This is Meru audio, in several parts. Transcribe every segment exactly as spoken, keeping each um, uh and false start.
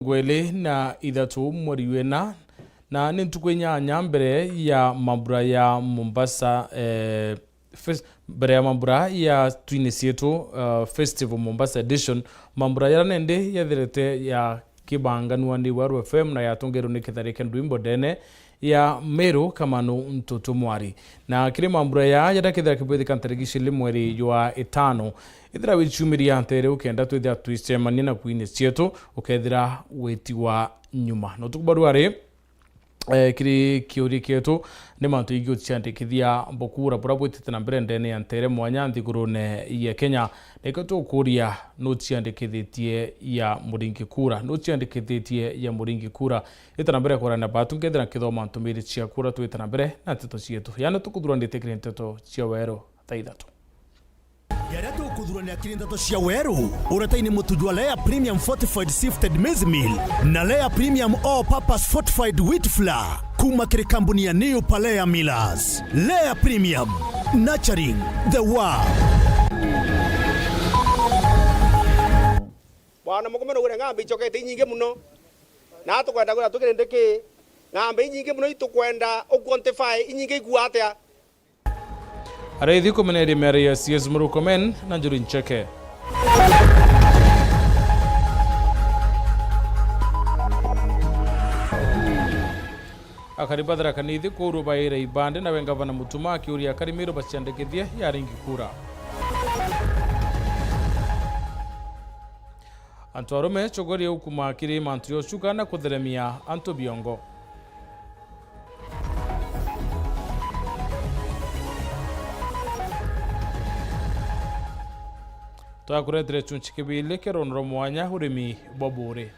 Ngweli na ithatu mweri wena, na ni ntuku inyanya mbere ya mambura ya Mombasa, eh, fes-, mbere ya mambura ya Twine Cietu, uh, Festival Mombasa Edition, mambura yara nende yathirite ya kibanganua ni Waru F M na yatongerwe ni Kitharike Ndwimbo ndene ya Meru Kamanu Ntutu Mwari. Na kiri mambura ya yara kethira kibwithika ntariki cili mweri jwa itano, ithira wichumiria ntere ukenda twithira twicemania na Queen Cietu, ukethira witigwa nyuma. No tukubarua ri, eh, kiri kiuria kietu, ni mantu ingi uciandikithia bukura bura bwitite na mbere ndene ya ntere mwanya nthigurune ya Kenya? Niko tukuria, nuciandikithitie ya muringi kura? Nuciandikithitie ya muringi kura? Ita na mbere kwarana batu, nkethira nkithoma ntumiri cia kura, twita na mbere na nteto cietu. Yani tukuthuranite kiri nteto cia weru thaa ithatu. Jaria tukuthuranira kiri nteto cia weru, uretaini mutu jwa Lea Premium Fortified Sifted Maize Meal na Lea Premium All Purpose Fortified Wheat Flour kuma kiri kambuni ya New Palea Millers. Lea Premium, nurturing the world. Bwana mukume nugure ng'ambe icokete inyingi muno. Na tukwenda kwira tukiri ndiki, ng'ambe inyingi muno itukwenda u quantify inyingi ikua atia. Araithi kumeneria miario ya C S Murkomen na Njuri Ncheke. Akari ba Tharaka Nithi kuurwa baire ibande, nawe ngavana Mutuma akiuria akari Meru baciandikithie yaringi kura. Antu arume chogoria ukuma kiri mantu ya uchuka na kutheremia antu biongo. Twakuretere chunchi kibili kia rono rwa mwanya urimi bwa bure.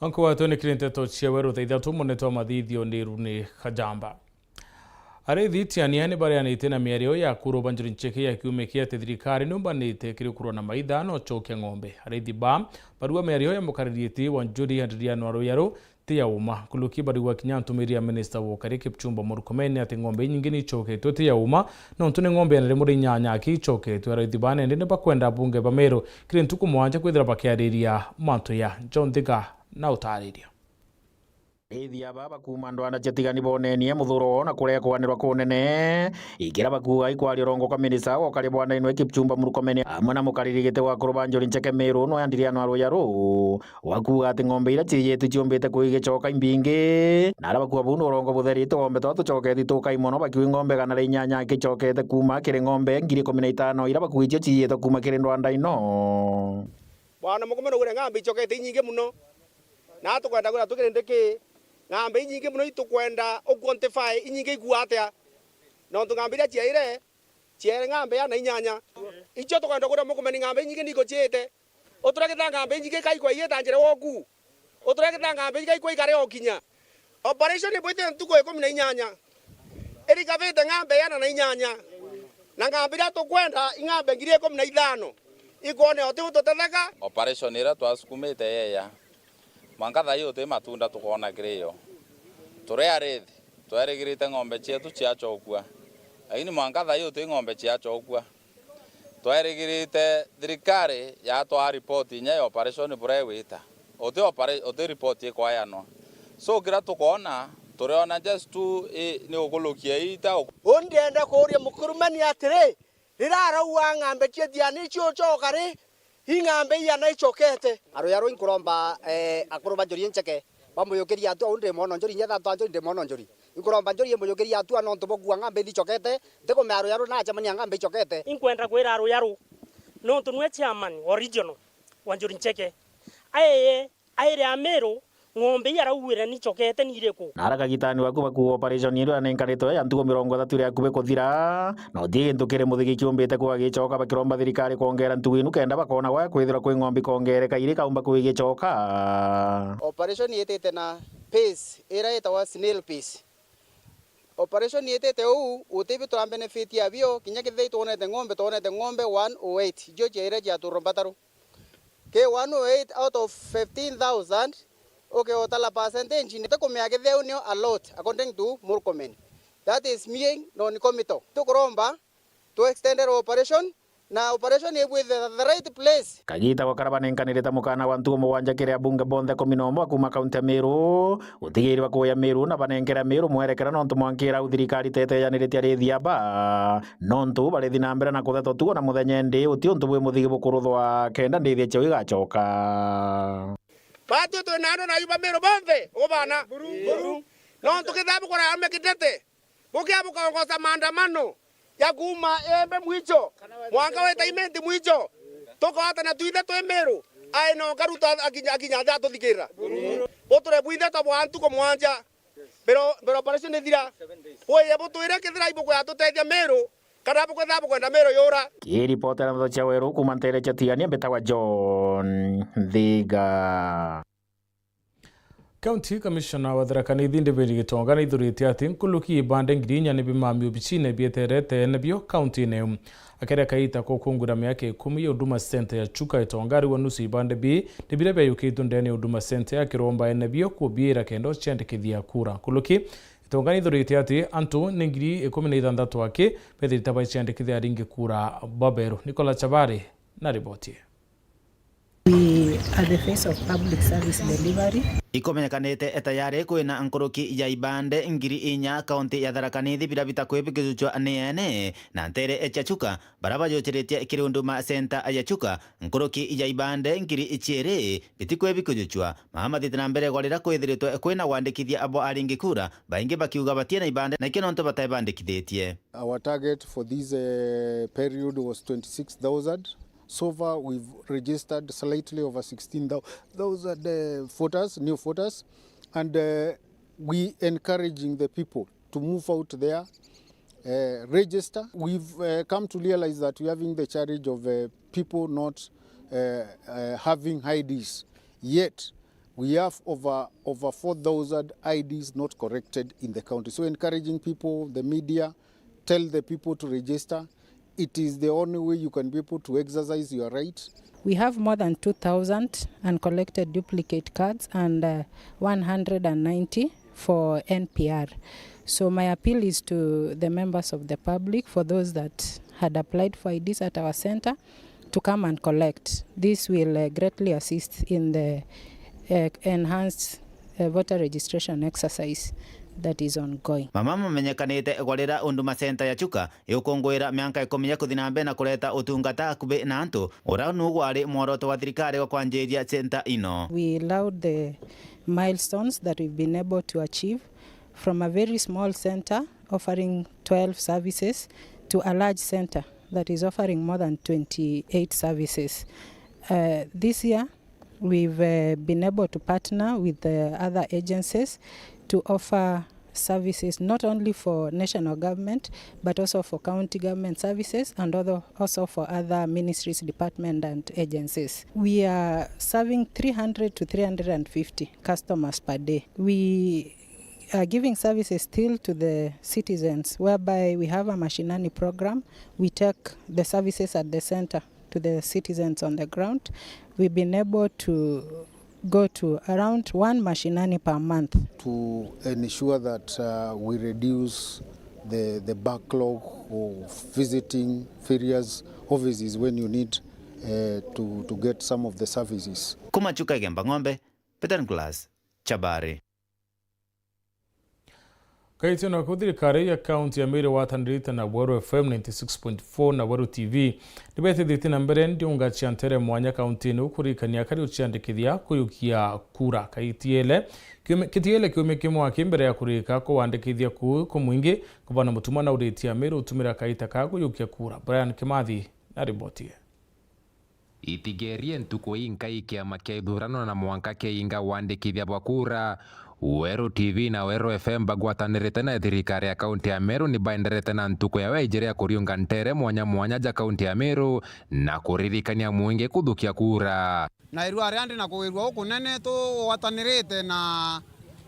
Anku watwe ni kiri nteto cia weru thaa ithatu, munene wa mathithio ni Runi Kajamba. Araithi Tiania ni bareanite na miario ya kuurwa ba Njuri Ncheke ya kiumia kia ati thirikari niumbanite kiri kurwa na maitha na uchokia ng'ombe. Araithi ba barua miario ya mukariri iti wa Njuri Adriano Aruyaru ti ya uma. Nkuluki barigwa kinya ntumiri ya minista wa ukari Kipchumba Murkomen ati ng'ombe inyingi ni icoketwe ti ya uma, nontu ni ng'ombe ya na rimwe ri inyanya aki icoketwe. Araithi ba nende ni bakwenda abunge ba Meru kiri ntuku mwanja kwithira bakiariria mantu ya. John Thiga na utariria. Araithi aba bakuuma ndwanda cia Tigani bonenie muthuro wao na kurekwanirwa kunene. Ikira bakuuga ikwaria urongo kwa minista wa ukari bwa ndainwe Kipchumba Murkomen amwe na mukariri giti wa akuru ba Njuri Ncheke Meru no Adriano Aruyaru, wa kuuga ati ng'ombe iria ciiyitwe ciumbite kuigicoka imbingi. Na aria bakuuga buu ni urongo butheri, tugombe twa tucoketi tukai mono, bakiuga ng'ombe igana ria inyanya kicokete kuuma kiri ng'ombe ngiri ikumi na itano iria bakuuga icio ciiyitwe kuuma kiri ndwanda ino. Bwana mukume nugure ng'ambe icokete inyingi muno. Na tukwenda kwira tukiri ndiki, ng'ambe inyingi muno itukwenda u quantify inyingi ikua atia. Nontu ng'ambe iria ciaire, ciaire ng'ambe ya na inyanya. Icio tukwenda kwira mukume ni ng'ambe inyingi nikuciite. Uturegeta ng'ambe inyingi kai kwa iyita njira woku. Uturegeta ng'ambe inyingi kai kwa ikare okinya. Operation ibwite ntuku ikumi na inyanya. Irikabite ng'ambe ya na na inyanya. Na ng'ambe iria tukwenda i ng'ambe ngiri ikumi na ithano. Ikwone oti ututetheka. Operation iria twasukumite yeya. Mwanka thaa ii uti matunda tukoona kiri yo. Turi arithi, twerigirite ng'ombe cietu ciacokua. Lakini mwanka thaa ii uti ng'ombe ciacokua. Twerigirite thirikari yatwaa ripoti inya ya operation buria igwita. Uti opera-, uti ripoti ikwayanwa. So kiria tukoona, turiona just tu i, ni ukulukia iita. Uu ndienda kuuria mukurumani atiri, riria arauga ng'ambe cia thiani ciucoka ri, i ng'ambe iana icokete? Aruyaru inkuromba, eh, akuru ba Njuri Ncheke, bamuyukirie atua, uu ndi mwono Njuri, inya tata Njuri ndi mwono Njuri. Inkuromba Njuri imuyukirie atua nontu bukua ng'ambe nthicokete, ntikumea Aruyaru na acemania ng'ambe icokete. Inkwenda kwira Aruyaru, nontu nwe chairman original wa Njuri Ncheke, aeye aire Amiru, ng'ombe iria arauire nicokete ni iriku? Na ara kagitani waku bakuuga operation iria inenkanitwe ya ntuku mirongo ithatu iri akubi kuthira, na uti gintu kiri muthigi kiumbite kuga gicoka, bakiromba thirikari kwongera ntuku inu kenda bakoona gwa kwithirwa kwi ng'ombe ikongereka iri kaumba kuga igicoka. Operation yitite na pace iria itagwa snail pace. Operation itite uu, utibi tura benefit ya bio, kinya kethira itwonete ng'ombe, twonete ng'ombe one oh eight, icio ciaire ciaturwa mbataru. Ki one oh eight out of fifteen thousand, ukeotala percentage, ni tukumea kethira u nio a lot, according to Murkomen. That is mean non-committal. Tukuromba tu extend operation, na operation ibwithire the right place. Kagita gwa kara banenkanirite mukana wa ntugo mugwanja kiri abunge bonthe kumi na umwe kuma kaunti ya Meru, gutigirwa kuya Meru na banenkera Meru mwerekera nontu mwankira au thirikari teteyaniritie arithi aba, nontu barithi na mbere na kutheta utugo na muthenya, indi uti untu bwi muthigi bukuruthwa kenda ndithia ciao igacoka. Batwi twi na andu na ayuba Meru bonthe, ubana. Nontu kethira bukurarame kitete, bukia bukaongoza maandamano ya kuuma Embe mwicho, mwanka weta Imenti mwicho, tukoatana twithe twi Meru, ai no karuta akinya, akinya nja atuthikirira. Buture bwithe twa bwa ntuku mwanja, mbere, mbere operation ithira. Bwiye butwire kethira ibuku yatutethia Meru, kana bukwethira bukwenda Meru yura. Kiripotera Muthocia Weru kuma ntere cia Tigania, mbitagwa John Nthiga. County Commissioner wa Tharaka Nithi David Gitonga naithurite ati nkuruki ibande ngiri inya ni bimami obicine bieterete nabio county-ini iu. Akeria kaita kukungwira miaka ikumi ya Huduma Centre ya Chuka, Gitonga ariuga nusu ibande bii ni biria biayukitwe ndene ya Huduma Centre ya Kiromba, ene bio kubiira kenda ciandikithia kura. Nkuruki, Gitonga naithurite ati antu ni ngiri ikumi na ithanthatu aki bethirite baiciandikithia aringi kura baberu. Nicola Chabari na riboti ii. We are the face of public service delivery. Ikumenyekanite tayari kwina nkuruki ya ibande ngiri inya kaunti ya Tharaka Nithi biria bitakwibikijwa ni ene na ntere cia Chuka, baria bajuciritie kiri Huduma Centre ya Chuka. Nkuruki ya ibande ngiri ciiri bitikwibikijwa. Mama mathiite na mbere gwarira kwithiritwe kwina wandikithia bwa aringi kura, baingi bakiuga batiena ibande na ikio nontu batebandikithitie. Our target for this, eh, period was twenty-six thousand. So far, we've registered slightly over sixteen thousand, eh, voters, new voters, and, eh, we encouraging the people to move out there, eh, register. We've, eh, come to realize that we're having the challenge of, eh, people not, eh, eh, having I Ds. Yet, we have over, over four thousand I Ds not corrected in the county. So, encouraging people, the media, tell the people to register. It is the only way you can be able to exercise your right. We have more than two thousand uncollected duplicate cards and, uh, one hundred and ninety for N P R. So my appeal is to the members of the public, for those that had applied for I Ds at our center, to come and collect. This will, uh, greatly assist in the, uh, enhanced, uh, voter registration exercise that is ongoing. Mama mamenyekanite gwarira Huduma Centre ya Chuka yukungwira mianka ikumi ya kuthi na mbere na kureta utungata akubi na antu, uria nu gwari mworoto wa thirikari wa kwanjiria centre ino. We laud the milestones that we've been able to achieve from a very small centre offering twelve services to a large centre that is offering more than twenty-eight services. Uh, this year, we've, uh, been able to partner with the other agencies to offer services not only for national government but also for county government services and other, also for other ministries, department and agencies. We are serving three hundred to three hundred and fifty customers per day. We are giving services still to the citizens, whereby we have a mashinani program. We take the services at the center to the citizens on the ground. We've been able to go to around one mashinani per month. To ensure that, uh, we reduce the, the backlog of visiting various offices when you need, uh, to, to get some of the services. Kuma Chuka Igemba Ng'ombe, Peter Nicholas, Chabari. Kaitio nako thirikari ya kaunti ya Meru watanirite na Weru F M ninety six point four na Weru T V nibetithitie na mbere ndiunga cia ntere mwanya kaunti-ini ukurikania kari uciandikithia kuyukia kura. Kaitiele kiume, kitiele kiume kimwe aki mbere ya kurika kuwandikithia kuu kumwingi kubana mutuma na uriti ya Meru utumira kaita ka kuyukia kura. Brian Kimathi na riboti. Itigerie ntuku inkai kiama kia ithurano na mwanka kiinga wandikithia bwa kura. Weru T V na Weru F M bagwatanirite na thirikari ya kaunti ya Meru ni baenderete na ntuku ya waijiri ya kuriunga ntere mwanya mwanya ja kaunti ya Meru na kuririkania mwingi kuthukia kura. Na irua ria ndi na kuwirua ukunene tugwatanirite na,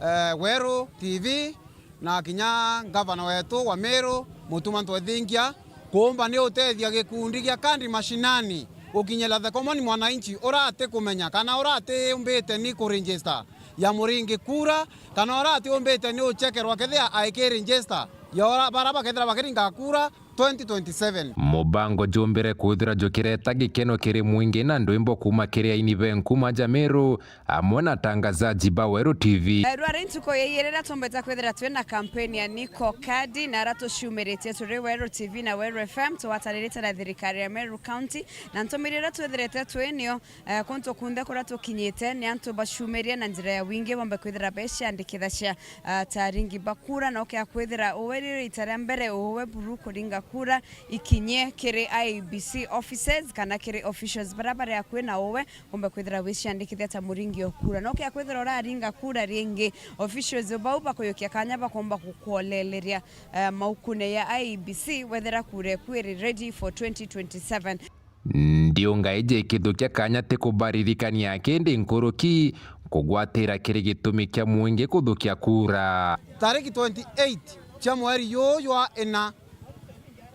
eh, Weru T V Na kinya ngavana wetu wa Meru, Mutuma Ntwethingia, kuumba ni utethia gikundi gia Kandi Mashinani gukinyira the common mwananchi uria atikumenya kana uria atiumbite ni kuregister ya Muringi kura, kana uria atiumbite ni uchekerwa kethia aiki register ya ora-, bara bakethira bakiringa kura twenty twenty-seven. Mubango jumbire kwithira jukireta gikeno kiri mwingi na ndwimbo kuuma kiri aini be nkuma ja Meru amwe na atangazaji ba Weru T V. Eh, rwari ntuku ya iiri riria tumbite kwithira twi na kampeni ya Niko Kadi, na aria tuciumiritie turi Weru T V na Weru F M, tugwatanirite na thirikari ya Meru County, na ntumiri iria twithirite twi nio, eh, kuntu kunthe kuria tukinyite ni antu baciumirie na njira ya wingi bombe kwithira beciandikithacia, ah, ta aringi ba kura, na ukea kwithira uwe riri ita ria mbere uwe buru kuringa kura ikinyie kiri I E B C offices kana kiri officials baria bari akui na uwe, umbe kwithira wiciandikithia ta muringi o kura. Na ukea kwithira uraringa kura ringi, officials bau bakuyukia kanya bakomba gukwoleleria, eh, maukune ya I E B C wethira kura eku iri ready for twenty twenty-seven. Ndiunga iji ikithukia kanya ti kubaririkania kindi nkuruki kugwatira kiri gitumi kia mwingi kuthukia kura. Tariki twenty-eight cia mweri juu jwa ina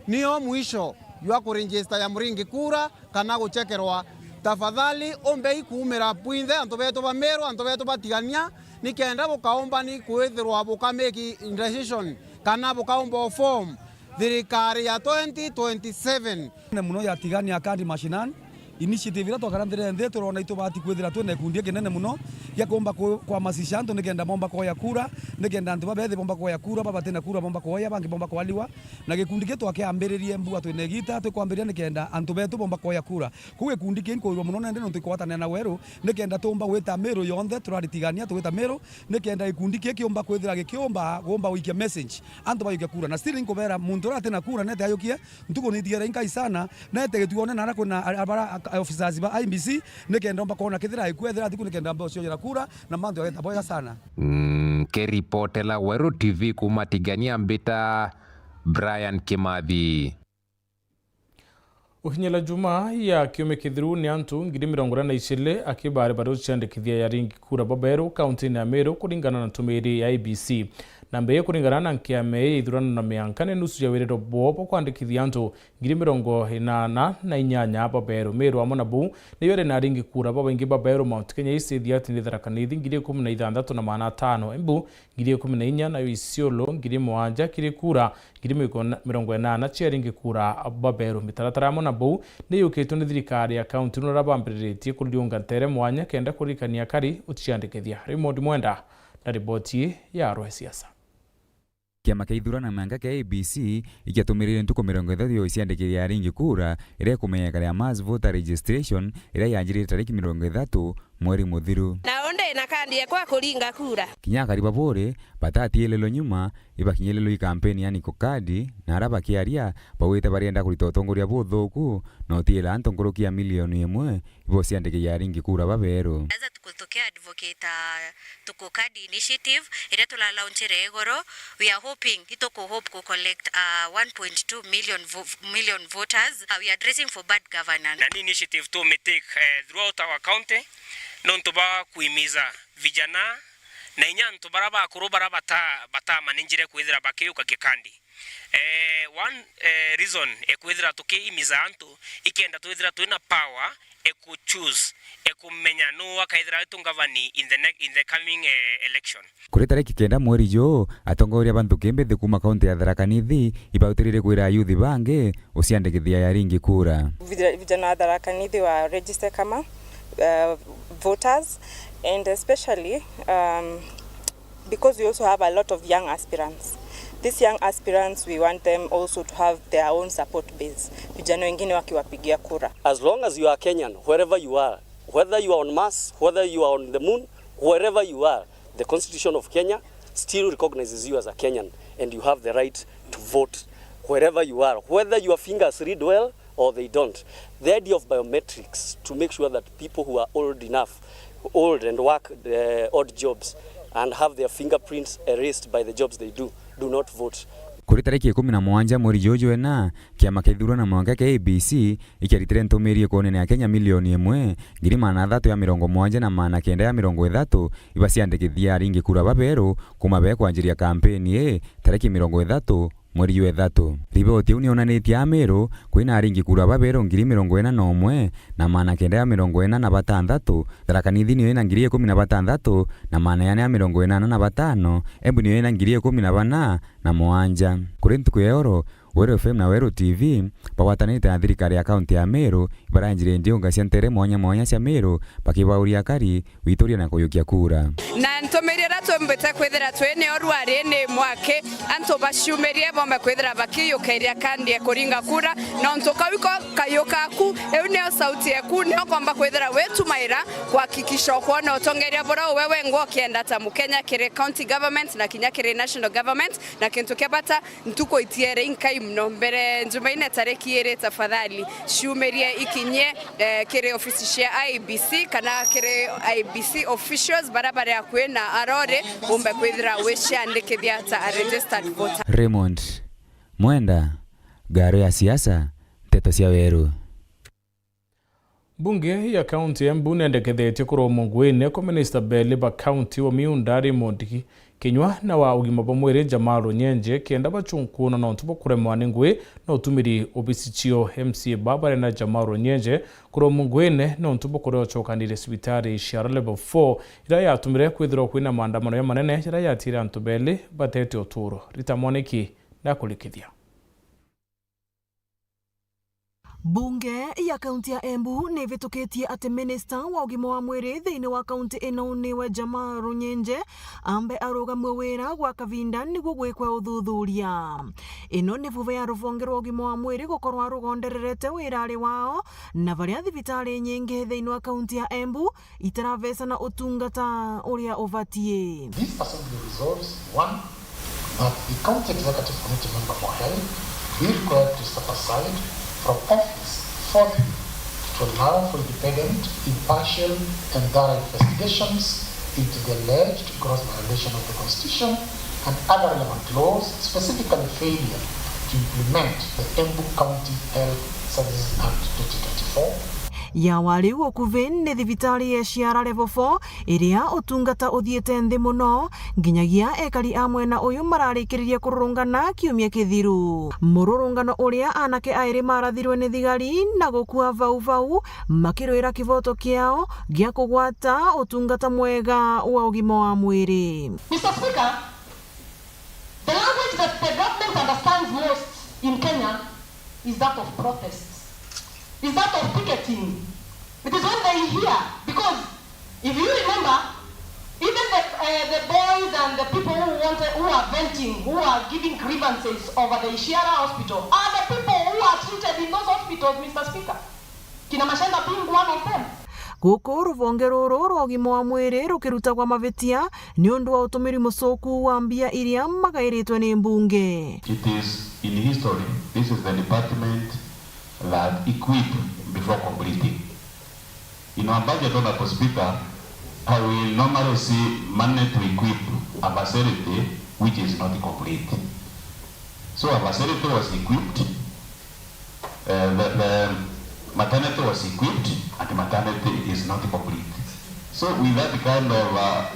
nio mwisho jwa kuregister ya muringi kura kana guchekerwa. Tafadhali umbei kuumira bwinthe antu betu ba Meru, antu betu ba Tigania, nikenda bukaumbani kwithirwa buka make decision kana bukaumba form thirikari ya twenty twenty-seven. Nene muno ya Tigania Kandi Mashinani, initiative iria twakara nthire nthi, turona itubati kwithira twina gikundi kinene muno gia kuumba ku-, kuhamasisha antu nikenda bomba kuoya kura, nikenda antu babethi bomba kuoya kura, babatina kura bomba kuoya, bangi bomba kwaliwa. Na gikundi kiu twakiambiririe mbua twina igita, twikwambiriria nikenda antu betu bomba kuoya kura. Kuu gikundi kii nkuirwa muno nende nontu ikwatanira na Weru, nikenda tuumba gwita Meru yonthe, turari Tigania tugwita Meru, nikenda gikundi kii kiumba kwithira gikiumba gumba gwikia message, antu bayukia kura. Na still nkubera, muntu uria atina kura nete ayukie, ntuku nitigere inkai sana, nete gituone nara kwina a-, a-, bara, a-, officers ba I E B C, nikenda omba kwona kethira aikua, ethira atiku nikenda ambe ucionyera kura, na mantu yageta bwega sana. Nkiripotela Weru T V kuuma Tigania, mbita Brian Kimathi. Gukinyira Jumaa ya kiumia kithiru, ni antu ngiri mirongo ina na iciri aki bari bari uciandikithia ya aringi kura baberu kauntini ya Meru, kuringana na ntumiri ya I E B C. Na mbere, kuringana na nkiama ya ithurano na mianka, ni nusu ya wiriro bwoo bwa kwandikithia antu ngiri mirongo inana na inyanya baberu. Meru amwe na buu niyo iri na aringi kura babaingi baberu. Mount Kenya East ithi ati ni Tharaka Nithi ngiri ikumi na ithanthatu na magana atano, Embu ngiri ikumi na inya, nayo Isiolo ngiri mugwanja kiri kura ngiri mirongo inana cia aringi kura baberu. Mitaratara amwe na buu ni yukitwe ni thirikari ya kaunti, nura bambiriritie kuriunga ntere mwanya kenda kuririkania akari uciandikithia. Raymond Mwenda na riboti ya Arwa Siasa. Kiama kia ithurano na mianka kia I E B C ikiatumirire ntuku mirongo ithatu ya uciandikithia aringi kura, iria ikumenyekana ya mass voter registration, iria yanjirire tariki mirongo ithatu mweri muthiru. Na undi na kandi yakwa kuringa kura. Kinya akari ba Buuri batatiililwe nyuma, ibakinyililwe i kampeni ya Niko Kadi, na aria bakiaria, baugite barienda kurita utongoria buthuku, na utiila antu nkuruki ya milioni imwe ibociandikithia aringi kura baberu. Tuku tuki advocate, uh, Tuku Card Initiative, iria tura launchire igoro. We are hoping, ituku hope ku collect, uh, one point two million vo-, million voters. Uh, we are addressing for bad governance. Na ni initiative tu mi take, eh, throughout our county, nontu bwa kuimiza vijana na inya antu bara bakuru bara bata-, batamanijire kwithira bakiuka kikandi. Eh, one, eh, reason ekwithira tukiimiza antu, ikenda twithira twina power eku choose, ekumenya nuu akaithira etu ngavani in the ne-, in the coming, eh, election. Kuri tariki kenda mweri juu, atongoria ba nthuki mbithi kuuma kaunti ya Tharaka Nithi ibautirire kwira ayuthi bangi uciandikithia ya ringi kura. Vija-, vijana wa Tharaka Nithi wa register kama, uh, voters, and especially, um, because we also have a lot of young aspirants. These young aspirants, we want them also to have their own support base. Vijana wengine wakiwapigia kura. As long as you are Kenyan, wherever you are, whether you are on Mars, whether you are on the moon, wherever you are, the Constitution of Kenya still recognizes you as a Kenyan and you have the right to vote wherever you are, whether your fingers read well or they don't. The idea of biometrics to make sure that people who are old enough, old and work, uh, odd jobs and have their fingerprints erased by the jobs they do, do not vote. Kuri tariki ikumi na mugwanja mweri juju jwa ina, kiama kia ithurano mwanka kia I E B C ikiaritire ntumiri ikonene ya Kenya milioni imwe, ngiri magana athatu ya mirongo mugwanja na magana kenda ya mirongo ithatu iba ciandikithia aringi kura baberu kuma bekwanjiria kampeni ii tariki mirongo ithatu mweri jwa ithatu. Riboti iu nionanitie Ameru kwina aringi kura baberu ngiri mirongo ina na umwe na magana kenda ya mirongo ina na batanthatu, Tharaka Nithi niyo ina ngiri ikumi na batanthatu na magana jana ya mirongo inana na batano, Embu niyo ina ngiri ikumi na bana na mugwanja. Kuri ntuku ya oro, Weru F M na Weru T V bagwatanite na thirikari ya kaunti ya Meru, ibaranjirie ndiunga cia ntere mwanya mwanya cia Meru, bakibauria akari gwituria na kuyukia kura. Na ntumiri iria tumbite kwithira twi nio rwari ni mwaki, antu baciumirie bombe kwithira bakiyukiria kandi ya kuringa kura, nontu kau iko kayu kaku, iu nio sauti yeku, nio komba kwithira witumaira kuhakikisha ukwona utongeria buria uwe wengwa ukienda ta Mukenya kiri county government na kinya kiri national government, na kintu kia bata, ntuku itiere inkai mono mbere Jumaine tariki iri, tafadhali ciumirie ikinyie, eh, kiri ofisi cia I E B C kana kiri I E B C officials baria bari akui na arori umbe kwithira wiciandikithia ta a registered voter. Raymond Mwenda, Ngaro ya Siasa, Nteto cia Weru. Mbunge ya kaunti ya Embu nendekethetye kuromwa nguine kwa minista beli ba kaunti wa miunda Raymond Ki-, Kinyua na wa ugima bwa mwiri Jamal Onyenje kenda bachunkuuna nontu bwa kuremwa ni ngui na utumiri obisi cio. M C A ba barenda Jamal Onyenje kuromwa nguine nontu bwa kuria ucokanire cibitari cia level four iria yatumire kwithirwa kwina maandamano jamanene jaria yatire antu beli batete uturo. Rita Mwaniki ndakurikithia. Mbunge ya kaunti ya Embu nivitukitie ati minista wa ugima wa mwiri thiini wa kaunti ino niwe Jamal Runyenje ambe arugamue wira gwa kavinda niguo gwikwe uthuthuria. Ino ni vuva ya ruvonge rwa ugima wa mwiri gukorwa rugondererete wirari wao na varia thibitari nyingi thiini wa kaunti ya Embu itaravecana utungata uria ubatie. This assembly resolves, one, that the County Executive Committee member for health be required to step aside from office forthwith to allow for independent, impartial and thorough investigations into the alleged gross violation of the constitution and other relevant laws specifically failure to implement the Embu County Health Services Act twenty twenty-four. Yawa riu ukuvi ni thibitari ya Ciara Level four iria utungata uthiite nthi muno, nginyagia ekari a mwena uyu mararikiririe kururungana kiumia kithiru. Mururungano uria anake airi marathirwe ni thigari na gukua vau vau makirwira kivoto kiao gia kugwata utungata mwega wa ugima wa mwiri. Mister Speaker, the language that the government understands most in Kenya is that of protests, is that of picketing. It is when they hear, because if you remember, even the, uh, the boys and the people who wanted, who are venting, who are giving grievances over the Ishiara Hospital, are the people who are treated in those hospitals, Mister Speaker. Kina Mashenda being one of them. Guku ruvonge ruru rwa ugima wa mwiri rukirutagwa mavitia ni undu wa utumiri mucuku wa mbia iria magairitwe ni mbunge. It is in history, this is the department that equip before completing. In our budget, Honorable Speaker, I will normally see money to equip a facility which is not complete. So a facility was equipped, uh, the, the maternity was equipped and maternity is not complete. So with that kind of, uh,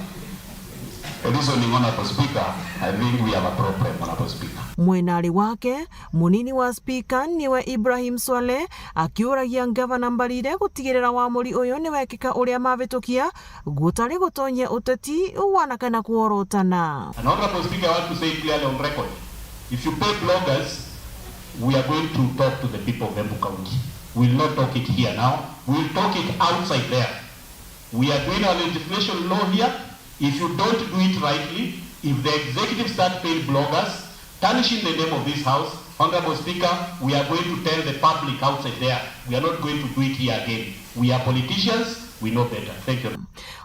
reasoning, Honorable Speaker, I think we have a problem, Honorable Speaker. Mwenari wake, munini wa spika niwe Ibrahim Swaleh akiuragia ngavana Mbarire gutigirira wamuri uyu niwekika uria mavitukia gutari gutonyia uteti wana kana kuorotana. And Honorable Speaker, I want to say clearly on record, if you pay bloggers, we are going to talk to the people of Embu County. We will not talk it here now. We will talk it outside there. We are doing our legislation law here. If you don't do it rightly, if the executive start paying bloggers, tarnishing the name of this house, Honorable Speaker, we are going to tell the public outside there. We are not going to do it here again. We are politicians, we know better. Thank you.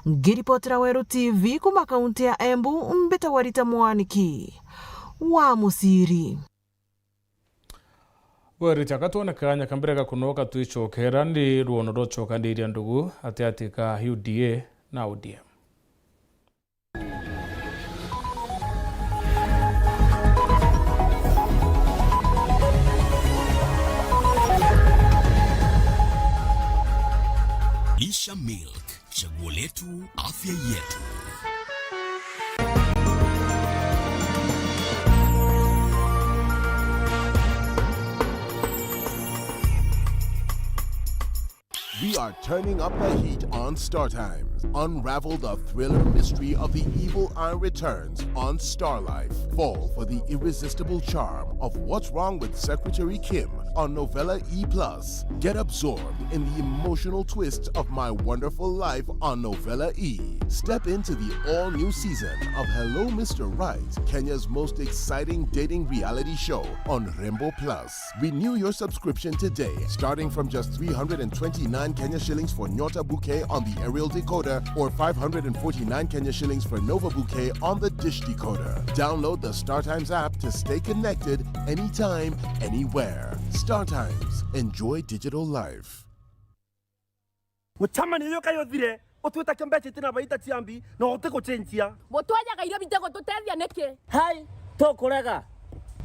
Ngiripotera Weru T V kuma kaunti ya Embu, mbitagwa Rita Mwaniki wa Muciri. Bweri, tiaka twone kaanya ka mbere ga kunoka twicokera ni rwono rwa ucokaniriria ndugu atiati ka U D A na O D M. Cha Milk, chaguo letu, afya yetu. We are turning up the heat on Star Times. Unravel the thriller mystery of The Evil Eye Returns on Star Life. Fall for the irresistible charm of What's Wrong with Secretary Kim on Novella E plus. Get absorbed in the emotional twists of My Wonderful Life on Novella E. Step into the all-new season of Hello Mister Right, Kenya's most exciting dating reality show on Rembo Plus. Renew your subscription today, starting from just three hundred and twenty-nine Kenya shillings for Nyota Bouquet on the aerial decoder or five hundred and forty-nine Kenya shillings for Nova Bouquet on the dish decoder. Download the StarTimes app to stay connected anytime, anywhere. StarTimes. Enjoy digital life. Gucemania uyu kayu uthire, utwita kia mbeca itina baita ciambi, na uti gucenjia. Butwajaga irio bite gututethia niki? Hai, tukurega.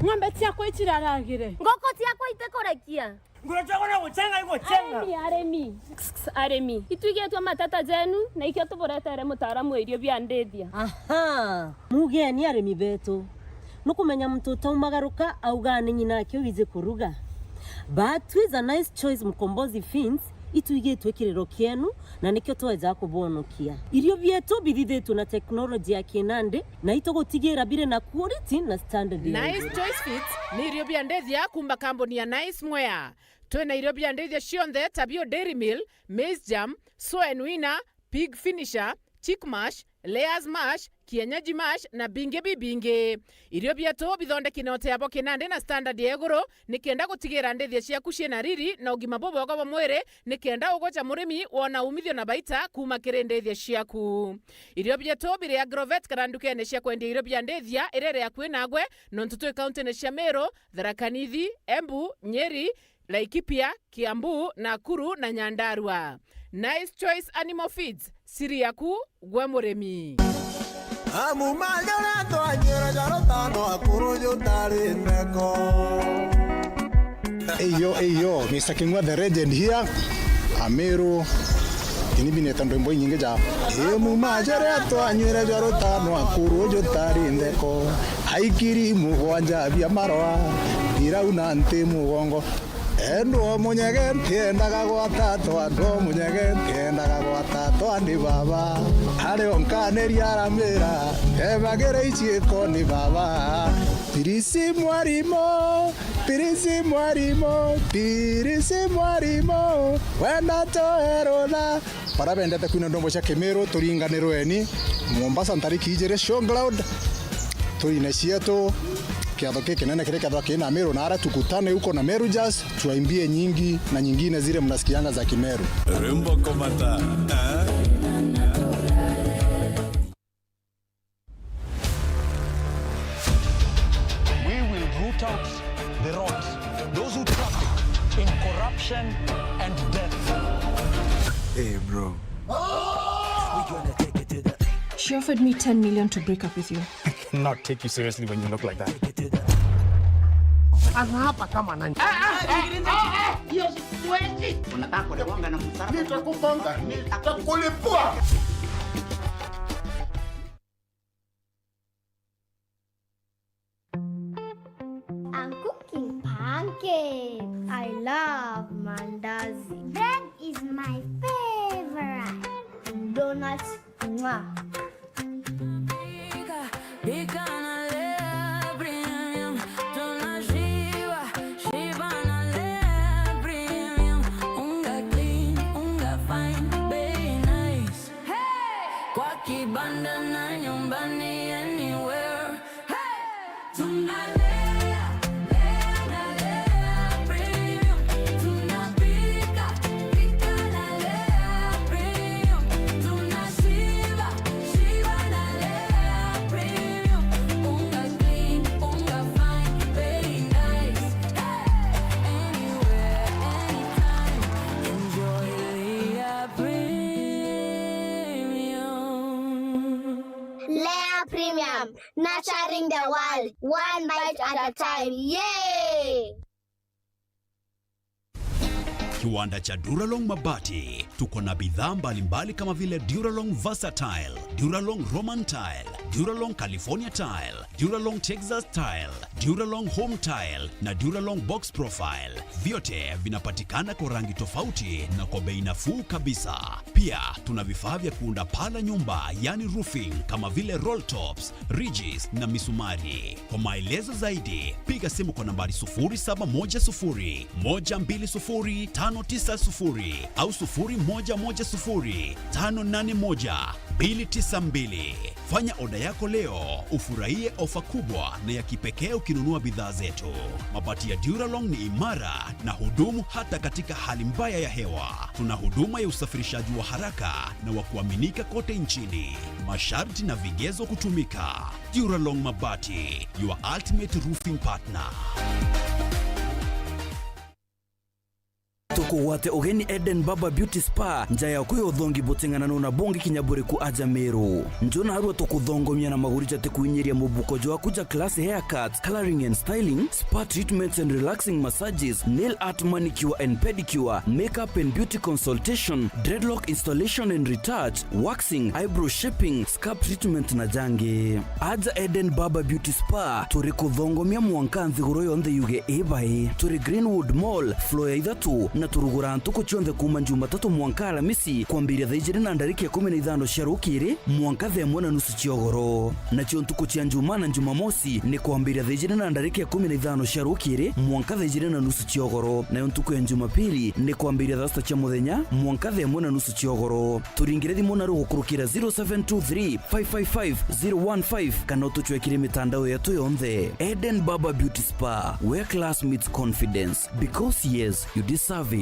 Ng'ombe ciakwa iciraragire. Nguku ciakwa itikurekia. Ngura ciakwa no gucenga igucenga. Arimi, arimi. Kss, kss, arimi. Itwigitwe mateta jenu, na ikio tuburetere mutaaramu wa irio bia ndithia. Aha, mugeni arimi betu. Nukumenya muntu utaumagaruka auga ni nyina ake wiji kuruga. But with a Nice Choice Mkombozi Feeds, itwigitwe kiriro kienu, na nikio tweja kubonokia. Irio bietu bithithitwe na teknoloji ya kinandi, na itugutigira biri na quality na standard ya Nice iguru. Choice Feeds ni irio bia ndithia kuuma kambuni ya Nice Mwea. Twina irio bia ndithia cionthe ta bio Dairy Meal, Maize Germ, Soen Winner, Pig Finisher, Chick Mash, Layers Mash, Kienyeji Mash na bingi bibingi. Irio bietu bithondeki na uteabo kinandi na standard ya iguru, nikenda gutigira ndithia ciaku ciina riri na ugima bubwega bwa mwiri, nikenda ugwe ta murimi wona umithio na baita kuuma kiri ndithia ciaku. Irio bietu biri Agrovet kana ndukene cia kwendia irio bia ndithia iria iri akui nagwe, nontu twi kauntine cia Meru, Tharaka Nithi, Embu, Nyeri, Laikipia, Kiambu, Nakuru na Nyandarua. Nice Choice Animal Feeds, siri yaku gwe murimi. Amu majara twanyira jaro tano akuru jutari ndeko. Eyo, eyo, Mister King'wa the legend here. Ameru, ini bineta ndwimbo inyingi ja. Amu majara twanyira jaro tano akuru jutari ndeko. Aikiri mugwanja bia maroa, irau na nti mugongo. Endwa munyege ntiendaga gwatatwa, ndwa munyege ntiendaga gwatatwa ni baba. Ari onkaniria aramira, ebagire iciiko ni baba. Pirisi mwarimo, pirisi mwarimo, pirisi mwarimo, wenda toerotha. Bara bendete kwina ndwimbo cia Kimiru, turinganirweni Mombasa ntariki ijiri showground. Turine cietu, kiatho kikinene kiria kiathwa kina Meru na aria tukutane huko na Meru Jazz, tuwaimbie nyingi na nyingine zile mnasikianga za Kimeru. Rwimbo komata, eh? We will root out the rot, those who traffic in corruption and death. Hey, bro. She offered me ten million to break up with you. I cannot take you seriously when you look like that. Anaapa kama nani? Hiyo siwezi. Unataka kuligonga na msara? Nitakugonga, nitakulipua. I'm cooking pancakes. I love mandazi. Bread is my favorite. Donuts, mwah. Pika, pika na Lea Premium. Tunashiba, shiba na Lea Premium. Unga clean, unga fine, bei nice. Hey! Kwa kibanda na nyumbani, anywhere. Hey! Tunalea, lea na Lea Premium. Tunapika, pika na Lea Premium. Tunashiba, shiba na Lea Premium. Unga clean, unga fine, bei nice. Hey! Anywhere, anytime. Enjoy Lea Premium. Lea Premium, nurturing the world, one bite at a time. Yay! Kiwanda cha Duralong Mabati. Tuko na bidhaa mbalimbali kama vile Duralong Versatile, Duralong Roman Tile, Duralong California Tile, Duralong Texas Tile, Duralong Home Tile na Duralong Box Profile. Vyote vinapatikana kwa rangi tofauti na kwa bei nafuu kabisa. Pia tuna vifaa vya kuunda paa la nyumba, yani roofing, kama vile roll tops, ridges na misumari. Kwa maelezo zaidi, piga simu kwa nambari sufuri saba moja sufuri, moja mbili sufuri, tano tisa sufuri au sufuri moja moja sufuri, tano nane moja, mbili tisa mbili. Fanya oda yako leo, ufurahie ofa kubwa na ya kipekee ukinunua bidhaa zetu. Mabati ya Duralong ni imara na hudumu hata katika hali mbaya ya hewa. Tuna huduma ya usafirishaji wa haraka na wa kuaminika kote nchini. Masharti na vigezo kutumika. Duralong Mabati, your ultimate roofing partner. Tukugwate ugeni Eden Barber Beauty Spa, nja yaku ya uthongi buting'ananu na bungi kinya buriku aja Meru. Nju narua tukuthongomia na maguri jatikuinyiria mubuko jwaku ja class haircuts, colouring and styling, spa treatments and relaxing massages, nail art, manicure and pedicure, makeup and beauty consultation, dreadlock installation and retouch, waxing, eyebrow shaping, scalp treatment na jangi. Aja Eden Barber Beauty Spa, turi kuthongomia mwanka nthiguru yonthe yuge ibai. Turi Greenwood Mall, floor ya ithatu, na turuguraa ntuku cionthe kuuma Jumatatu mwanka Alamisi, kwambiria thaa ijiri na ndarika ikumi na ithano cia rukiri mwanka thaa imwe na nusu cia ugoro. Nacio ntuku cia Njumaa na Jumamosi ni kwambiria thaa ijiri na ndarika ikumi na ithano cia rukiri mwanka thaa ijiri na nusu cia ugoro, nayo ntuku ya Jumapili ni kwambiria thaa sita cia muthenya mwanka thaa imwe na nusu cia ugoro. Turingire thimu na rugukurukira zero seven two three, five five five, zero one five kana utucwekire mitandao yetu yonthe. Eden Barber Beauty Spa, where class meets confidence. Because yes, you deserve it.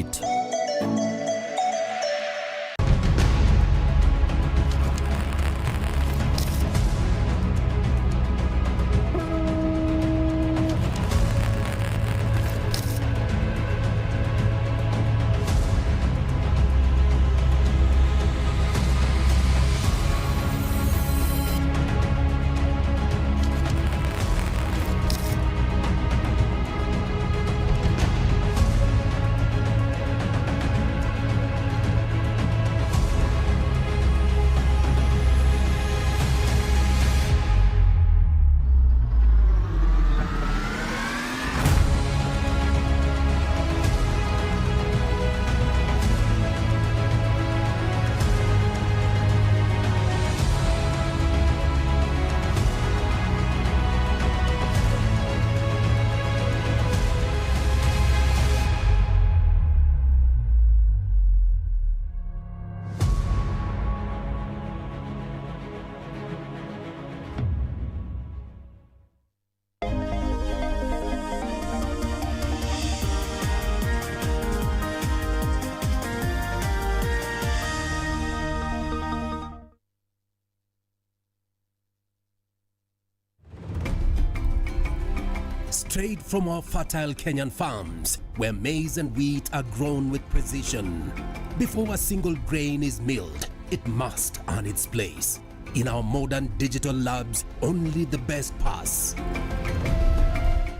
Straight from our fertile Kenyan farms, where maize and wheat are grown with precision. Before a single grain is milled, it must earn its place. In our modern digital labs, only the best pass.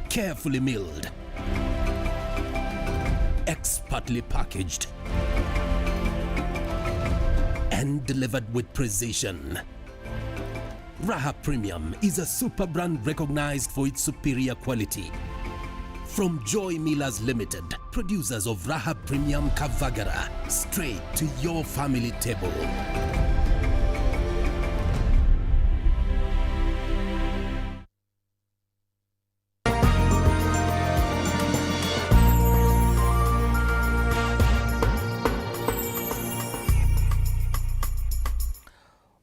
Carefully milled, expertly packaged, and delivered with precision. Raha Premium is a super brand recognized for its superior quality. From Joy Millers Limited, producers of Raha Premium Kavagara, straight to your family table.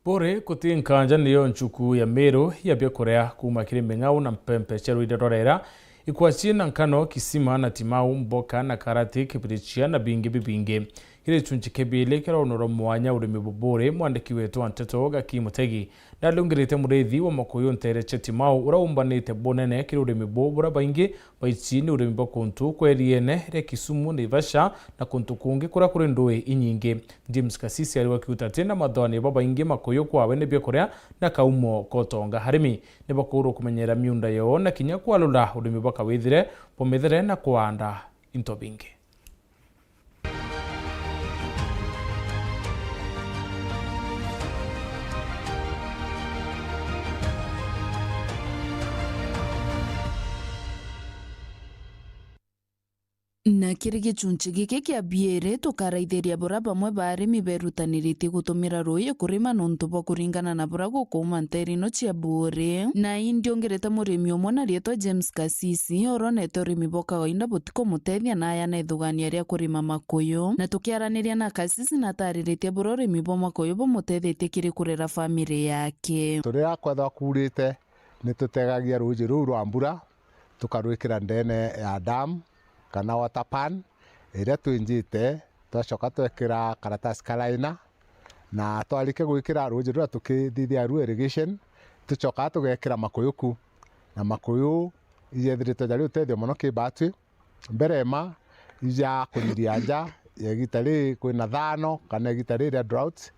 Buri, guti nkanja niyo nchuku ya Meru ya biakuria kuuma kiri ming'au na mpempe cia ruiri rwa rera, ikwaci na nkano, kisima na timau, mboka na karati, kibirichia na bingi bibingi. Kiri gicunchi kia biiri kia ruuno rwa mwanya urimi bu buri, mwandiki wetu wa nteto Gaki Mutegi nalungirite murithi wa makuyu nteere cia timau uria umbanite bunene kiri urimi bu buria baingi baici ni urimi bwa kuntu kwa eriene ria Kisumu, Naivasha na kuntu kungi kuria kuri ndui inyingi. James Kasisi ariwa kiuta ati na mathoani babaingi makuyu kwawe ni biakuria na kaumo ka utonga. Arimi ni bakuurwa kumenyera miunda yoo na kinya kwalula urimi bwa kawithire bwa mithere na kuanda into bingi. Na kiri gichunchi giki kia biiri, tukaraithiria bura bamwe ba arimi berutaniritie gutumira ruuji kurima nontu bwa kuringana na bura gukuuma nteere ino cia Buuri. Na indi ungirite murimi umwe na riitwa James Kasisi, uronete urimi bwa kawaida butikumutethia na aya na ithugania ria kurima makuyu. Na tukiaraniria na Kasisi, natariritie bura urimi bwa makuyu bumutethetie kiri kurera family yake. Turia kwethwa kuurite, ni tutegagia ruuji ruu rwa mbura, tukarwikira ndeene ya dam kana water pan iria twinjite, twacoka twekira karatasi ka liner, na twarikia gwikira ruuji ruria tukithithia ruu irrigation, tucokaa tugekira makuyu ku. Na makuyu ijethiritwe jari utethio mono ki baatwi. Mbere ma ija kuriria nja ya igita riri kwina thaano kana igita riri ria drought,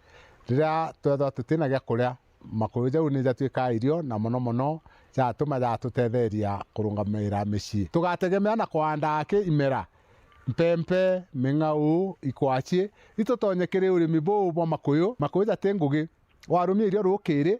riria twethwa tutina gia kuria, makuyu jau ni jatuikaa irio, na mono mono jatuma jatutetheria kurungamiira micii. Tugategemea na kuanda aki imera, mpempe, ming'au, ikwachi, itutonye kiri urimi buu bwa makuyu. Makuyu jati ngugi, warumia irio rukiri,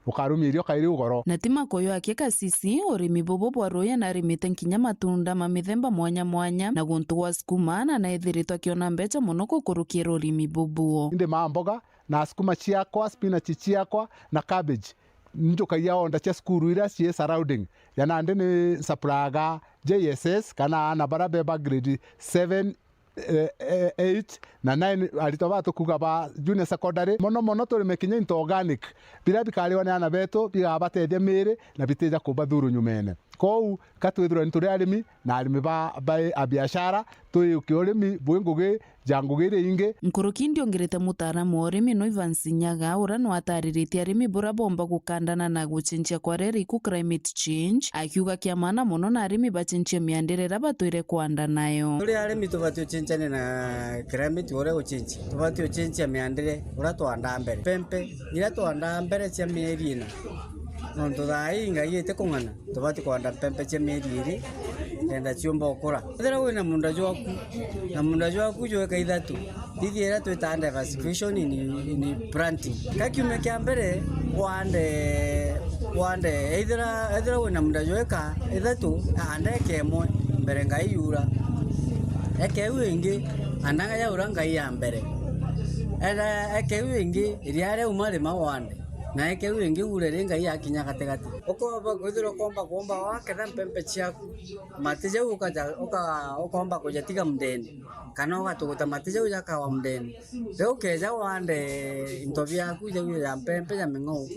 ukarumia irio kairi ugoro. Na ti makuyu aki Kasisi, urimi bubu bwa ruuji narimite nkinya matunda ma mithemba mwanya mwanya, na guntu gwa sukuma, na naithiritwe akiona mbecha mono gukurukira urimi bubu. Ndimaa mboga, na sukuma ciakwa, spinach ciakwa, na cabbage. Njukagia order cia cukuru iria cii surrounding. Ya nandi ni nsupplyaga J S S kana aana baria beba grade seven, eh, eh, eight na nine, aritwa baa tukuuga ba junior secondary. Mono mono turime kinya into organic, biria bikariwa ni aana betu, bigabatethia miiri na bitija kubathuru nyumene. Kwou, ka twithirwe ni turi arimi, na arimi ba, ba, a biashara, twiukie urimi bwi ngugi ja ngugi iria ingi. Nkuruki ndiongirite mutaaramu wa urimi no Evans Nyaga, uria no atariritie arimi buria bomba gukandana na gucenjia kwa riera iku climate change, akiuga kia maana mono na arimi bacenjie miandire iria batwire kwanda nayo. Turi arimi tubati ucenjania na climate uria ucenjia. Tubati ucenjia miandire uria twandaa mbere. Mpempe iria twandaa mbere cia mieri ina, nontu thaa ii ngai iti kung'ana. Tubati kwanda mpempe cia mieri iiri, kenda ciumba ukura. Ethira wina munda jwaku, na munda jwaku jweka ithatu, thithia iria twitaa diversification in, in planting. Ka kiumia kia mbere, wande, wande, ethira, ethira wina munda jweka ithatu, anda eka imwe mbere ngai yura. Eka iu ingi, andaga yaura ngai ya mbere. Enda eka iu ingi, iria riauma rima wande. Na eke iu ingi uure ri ngai akinya gatigati. Ukoomba kwithirwa ukoomba kuumba waketha mpempe ciaku, mati jau ukaja, uka-, ukoomba kujatiga mundene, kana ugatuguta mati jau jakawa mundene. Riu ukeja wande into biaku jau ja mpempe ja ming'ou,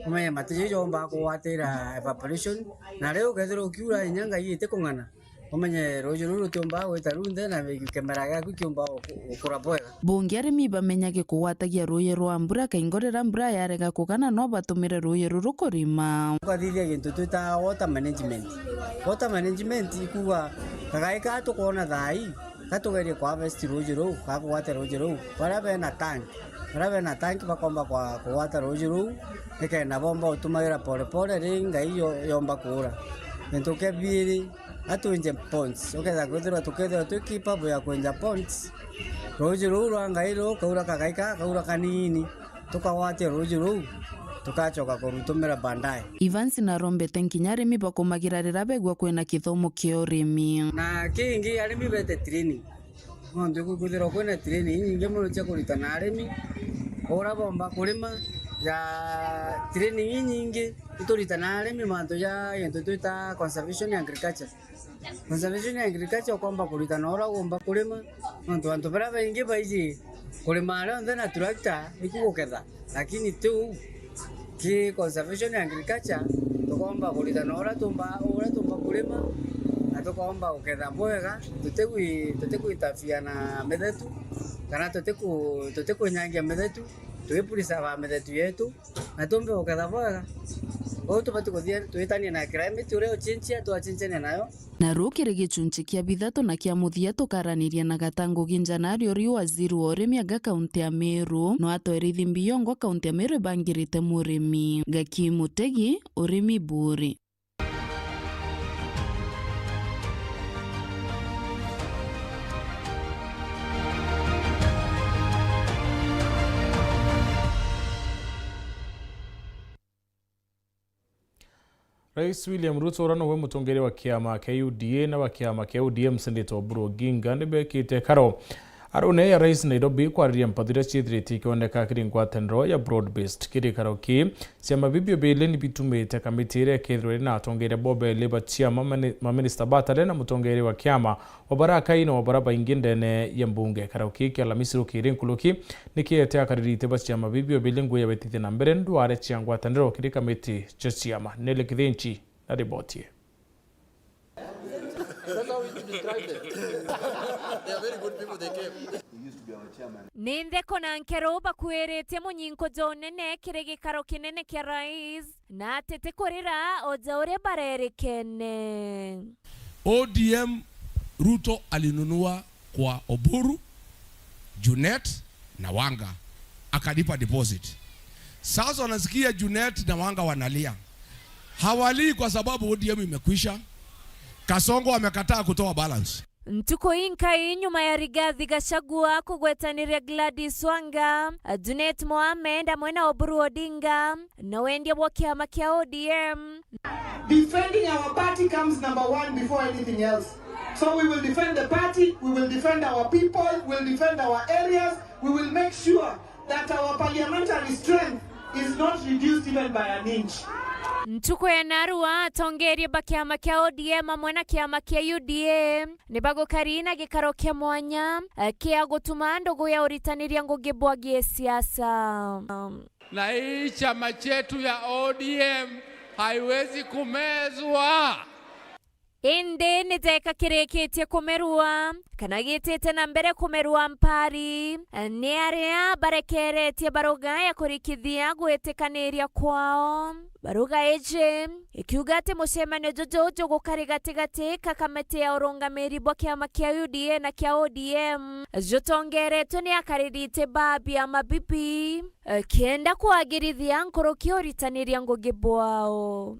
umenye mati jau joomba kugwatira evaporation, na riu ukethirwa ukiura inya ngai iti kung'ana. Umenye ruuji ruu rutiumba gwita runthe, na kimera giaku kiumba guku-, gukura bwega. Bungi arimi bamenyage kugwatagia ruuji rwa mbura, kaingo riria mbura yarega kugana no batumire ruuji ruru kurima. Ukathithia gintu twita water management. Water management ikuuga, kagai kaa tukwona thaa ii, ka tugerie ku harvest ruuji ruu, ka kugwata ruuji ruu. Baria bena tank, baria bena tank bakomba kwa-, kugwata ruuji ruu, nikenda bomba utumagira pole pole, ri ngai yo-, yomba kuura. Gintu kia biiri, atwinje ponds. Ukethira kwithirwa tukethirwa twi capable ya kwinja ponds, ruuji ruu rwa ngai ruu kaura kagai ka, kaura kanini, tukagwatia ruuji ruu, tukacoka kurutumira baadaye. Evans narombete nkinya arimi bakumagira riria begua kwina kithomo kia urimi. Na kingi, arimi bete training. Nontu ikwithirwa kwina training inyingi mono cia kuritana arimi, uria bomba kurima, ja training inyingi ituritana arimi mantu ja gintu twita conservation agriculture. Conservation agriculture ukomba kuritana uria ukomba kurima, nontu antu baria baingi baiji kurima rionthe na tractor iku guketha. Lakini tiu, ki conservation agriculture, tukomba kuritana uria tumba, uria tumba kurima, na tukomba guketha bwega, tutigwi-, tutigwitafia na mithetu, kana tutiku-, tutikwinyangia mithetu, tugipurisava mithetu yetu, na tumbe guketha bwega. Kou tubati kuthia twitanie na climate uria uchinchia, twachincania nayo. Na ruu kiri gichunchi kia bithatu na kia muthia tukaraniria na Gatangugi Njana aria uri waziri wa urimi aga kaunti ya Meru, no atwere ithimbi yongwa kaunti ya Meru ibangirite murimi. Gaki Mutegi, urimi buri. Rais William Ruto uria nowe mutongeria wa kiama kia U D A na wa kiama kia O D M Senator Oburu Oginga nibekite karo arune ya rais Nairobi kwariria mpathu iria ciithiritie ikioneka kiri ngwataniro ya broad based. Kiri karo kii, ciama bibi bili ni bitumite kamiti iria ikethirwa iri na atongeria bobeli ba ciama, mani-, maminista batale na mutongeria wa kiama wa bara akai na wa bara baingi ndene ya mbunge. Karo kii kia Alamisi rukiri nkuruki ni kiete akaririte ba ciama bibi bili ngugi ya wetithia na mbere ndware cia ngwataniro kiri kamiti cia ciama. Nelly Kithinchi na riboti ii. That's how we describe them. They are very good people, they came. Ni ntheko na nkero bakuiritie munyinko jwa unene kiri gikaro kinene kia rais, na atete kurira o ja uria barerikene. O D M, Ruto alinunua kwa Oburu, Junet na Wanga, akalipa deposit. Sasa wanasikia Junet na Wanga wanalia. Hawalii kwa sababu O D M imekwisha. Kasongo amekataa kutoa balance. Ntuku inkai nyuma ya Rigathi Gachagua kugwetaniria Gladys Wanga, Junet Mohamed amwe na Oburu Odinga, na wendia bwa kiama kia O D M. Defending our party comes number one before anything else. So we will defend the party, we will defend our people, we'll defend our areas, we will make sure that our parliamentary strength is not reduced even by an inch. Ntuku ya narua, atongeria ba kiama kia O D M amwe na kiama kia U D A ni bagukari na gikaro kia mwanya, eh, kia gutuma ndugu ya uritaniria ngugi bwa gisiasa. Na hii chama chetu ya O D M haiwezi kumezwa. Indi ni jeka kirikitie kumerua, kana gitite na mbere kumerua mpari, ni aria barekeretie baruga ya kurikithia gwitikaniria kwao. Baruga iji ikiuga ati mucemanio juju jugukari gatigati ka kamiti ya urungamiri bwa kiama kia U D A na kia O D M, jutongeretwe ni akaririte ba biama bibi, eh, kenda kwagirithia nkuruki uritaniria ngugi bwao.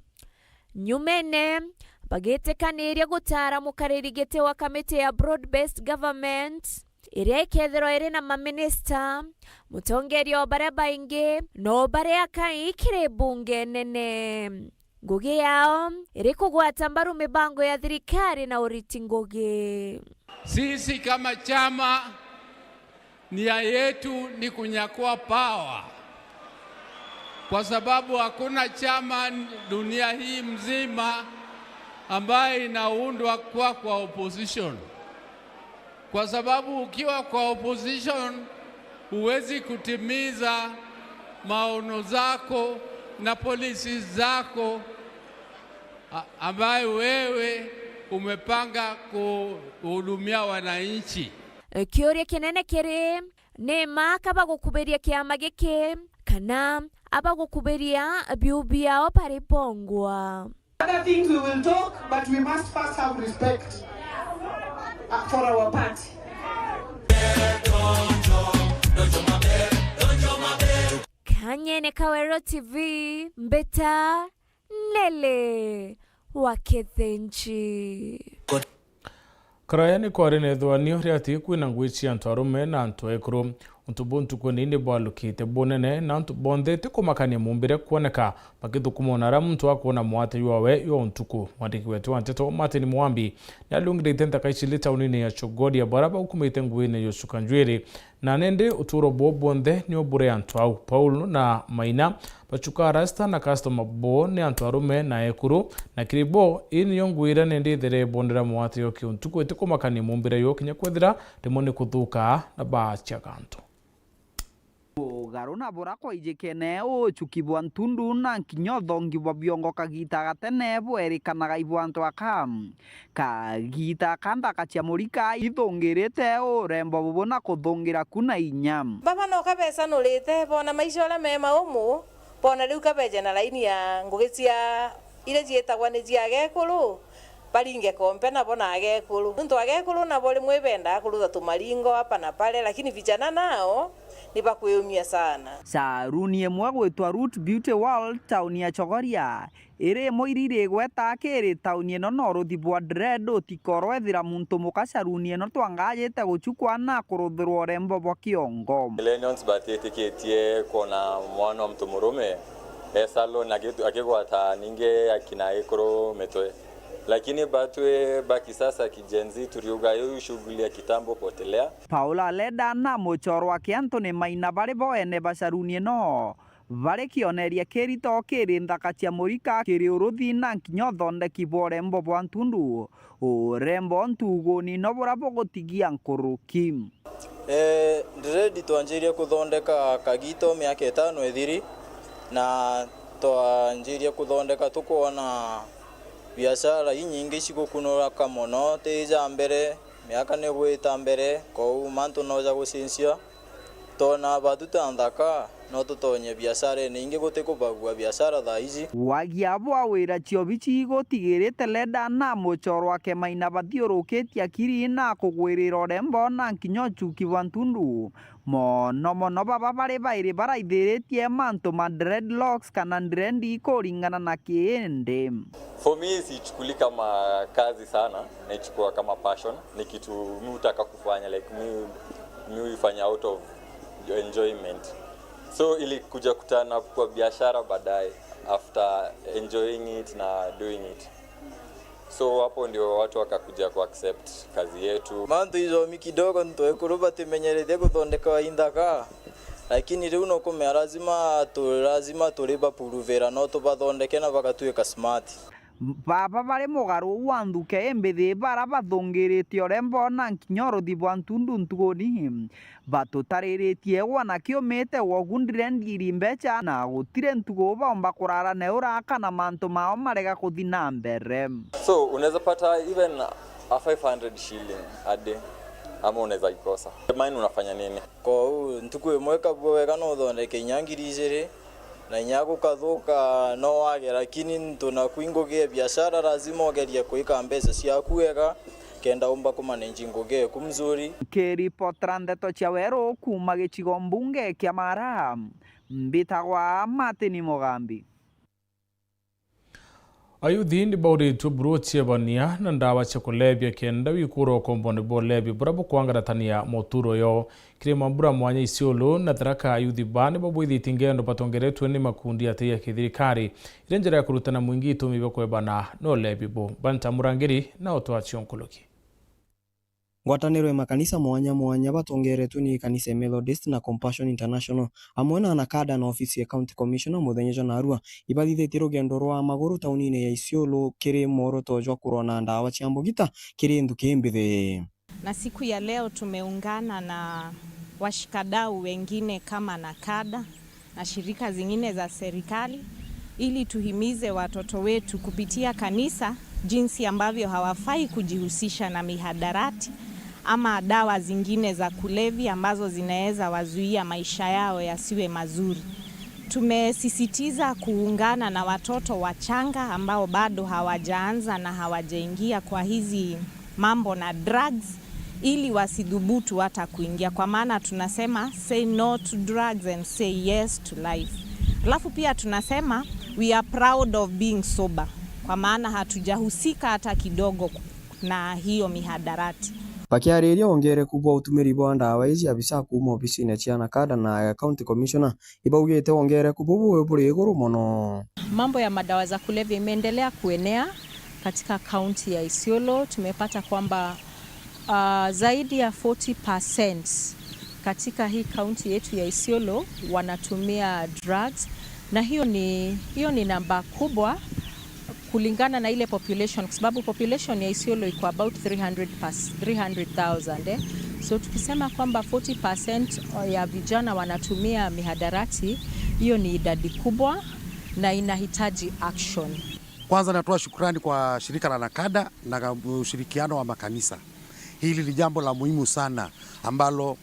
Nyumene, bagitikaniria gutaara mukariri giti wa kamiti ya broad based government, iria ikethirwa iri na maminista, mutongeria wa baria baingi, no baria akai kiri bunge nene. Ngugi yao iri kugwata mbaru mibango ya thirikari na uriti ngugi. Sisi kama chama, nia yetu ni kunyakua power, kwa sababu hakuna chama dunia hii mzima ambaye inaundwa kwa, kwa opposition, kwa sababu ukiwa kwa opposition huwezi kutimiza maono zako na policies zako a-, ambayo wewe umepanga kuhudumia wananchi. Kiuria kinene kiri, ni mma ka bagukubiria kiama giki, kana abagukubiria biu biao bari bongwa? Other things we will talk, but we must first have respect, uh, for our party. Kanyene ka Weru T V, mbita Nelly wa Kithinji. Karaya ni kwari na ithwanio ria ati kwina ngui cia antu arume na antu ekuru. Untu buu ntukuni ni bwalukite bunene, na antu bonthe ti kumakania mumbire kwoneka bakithukuma ona aria muntu akwona mwate jwawe jwa untuku. Mwandiki wetu wa nteto Martin Mwambi ni alungirite nthaka ici iri taunini ya Chogoria, baria baukumite nguine ya ucuka njwiri. Na nindi uturo bwao bwonthe nio buri antu au. Paul na Maina bacukaa rasta na customer boo ni antu arume na ekuru, na kiri bo, ii niyo ngui iria nindi ithere bondera mwate yo kiuntuku itikumakania mumbire yo kinya kwethira rimwe ni kuthuka na baacia gantu. Ugaru na bura kwaijikene ucuki bwa ntundu na nkinya uthongi bwa biongo kagita gatene bwerikanaga ibwa antu aka. Kagita ka nthaka cia murika ithungirite urembo bubu na kuthungira ku na inya. Baba no kabecanurite, boona maisha uria me maumu, boona riu kabeje na laini ya ngugi cia iria ciitagwa ni cia agekuru, baringe kompe nabo na agekuru. Nontu agekuru nabo rimwe ibendaa kurutha tumaringo hapa na pale, lakini vijana nao ni bakwiumia sana. Saruni imwe gwitwa Root Beauty World, tauni ya Chogoria, iri imwe iria irigweta kiri tauni ino na uruthi bwa dread utiko rwethira muntu muka saruni ino twangajite gucukwa na kuruthirwa urembo bwa kiongo. Millennials batitikitie kwona mwana wa mtu murume E salon akitu-, akigwata ningi akina gikuru mitwe. Lakini batwi ba kisasa ki Gen Z turiuga, "Hiyo shughuli ya kitambo potelea." Paula Leda na muchorwa ki Anthony Maina bari bo ene ba saruni ino, bari kioneria kirito kiri nthaka cia murika kiri uruthi na nkinya uthondeki bwa urembo bwa ntundu. Urembo ntuguni no bura bugutigia nkuruki. Eh, dread twanjirie kuthondeka kagito miaka itano ithiri, na twanjirie kuthondeka tukwona biashara inyingi cigukunuraka mono, ti ja mbere, miaka ni gwita mbere, kou mantu no ja gucincia. Twona batu ta nthaka, no tutonye biasharene ingi guti kubagua biashara thaa iji. Wagia bwa wira ciobi cigutigirite Leda na muchorwa ke Maina bathiurukitie akiri na kugwirira urembo na nkinya uchuki bwa ntundu. Mono mono baba bari bairi baraithiritie mantu ma dreadlocks kana dread kuringana na kiindi. For me, sichukuli kama kazi sana, naichukua kama passion, ni kitu mi hutaka kufanya, like, mi, mi huifanya out of enjoyment. So, ili kuja kutana kwa biashara baadaye, after enjoying it na doing it. So, hapo ndio watu wakakuja ku accept kazi yetu. Mantu ijomi kidogo, ntu ekuru batimenyeretie kuthondeka inthaka, lakini riu nukumea lazima tu-, lazima turibapuruvira, no tubathondeke na bagatuika smart. Baba bari mugaru wa nthuke imbithi bara bathungirite urembo na nkinya uruthi bwa ntundu ntuguni. Batutariritie gwa na kiumite wogu ndire ndiri mbecha na gutire ntugu baumba kurara na uraka na mantu mao marega kuthi na mbere. So, unaweza pata even a five hundred shilling a day, ama unaweza ikosa. Mine unafanya nini? Kou ntuku imwe kabua wega no uthondeke inya ngiri ijiri, na inya gukathuka no wage, lakini ntu naku ingugi ya biashara lazima ugerie kuika mbeca ciaku wega, kenda umba kumanage ngugi eku mzuri. Nkiripotera ndeto cia weru kuuma gicigo mbunge kia Mara, mbitagwa Martin Mugambi. Ayuthi ni bauritue buru ciebania na ndawa cia kulevya kenda wikura ukombone bwa ulevi buria bukwangaratania muturo yo. Kiri mambura mwanya Isiolo na Tharaka, ayuthi ba ni babwithitie ngendo batongeretue ni makundi ati ya kithirikari iri njira ya kurutana mwingi itumi bia kwebana na ulevi bu. Banta Murangiri na utwacio nkuluki. Ngwataniro ya makanisa mwanya mwanya batongeretwe ni kanisa ya Methodist na Compassion International, amwe na anakada na ofisi ya County Commissioner muthenya jwa narua, ibathithitie rugendo rwa maguru taunine ya Isiolo kiri mworoto jwa kurona ndawa cia mbugita kiri nthuki mbithi. Na siku ya leo tumeungana na washikadau wengine kama nakada na shirika zingine za serikali ili tuhimize watoto wetu kupitia kanisa jinsi ambavyo hawafai kujihusisha na mihadarati ama dawa zingine za kulevya ambazo zinaweza wazuia maisha yao yasiwe mazuri. Tumesisitiza kuungana na watoto wachanga ambao bado hawajaanza na hawajaingia kwa hizi mambo na drugs ili wasidhubutu hata kuingia, kwa maana tunasema say no to drugs and say yes to life. Alafu pia tunasema we are proud of being sober, kwa maana hatujahusika hata kidogo na hiyo mihadarati. Bakiariria wongereku bwa utumiri bwa ndawa iji, abisa kuuma obisine cia nakada na County Commissioner ibaugite wongereku bubu buri iguru mono. Mambo ya madawa za kulevya imeendelea kuenea katika kaunti ya Isiolo. Tumepata kwamba, ah, zaidi ya forty percent katika hii kaunti yetu ya Isiolo wanatumia drugs, na hiyo ni, hiyo ni namba kubwa kulingana na ile population, kwa sababu population ya Isiolo iko about three hundred pas-, three hundred thousand, eh. So tukisema kwamba forty percent ya vijana wanatumia mihadarati, hiyo ni idadi kubwa na inahitaji action. Kwanza natoa shukrani kwa shirika la nakada na ushirikiano wa makanisa. Hili ni jambo la muhimu sana ambalo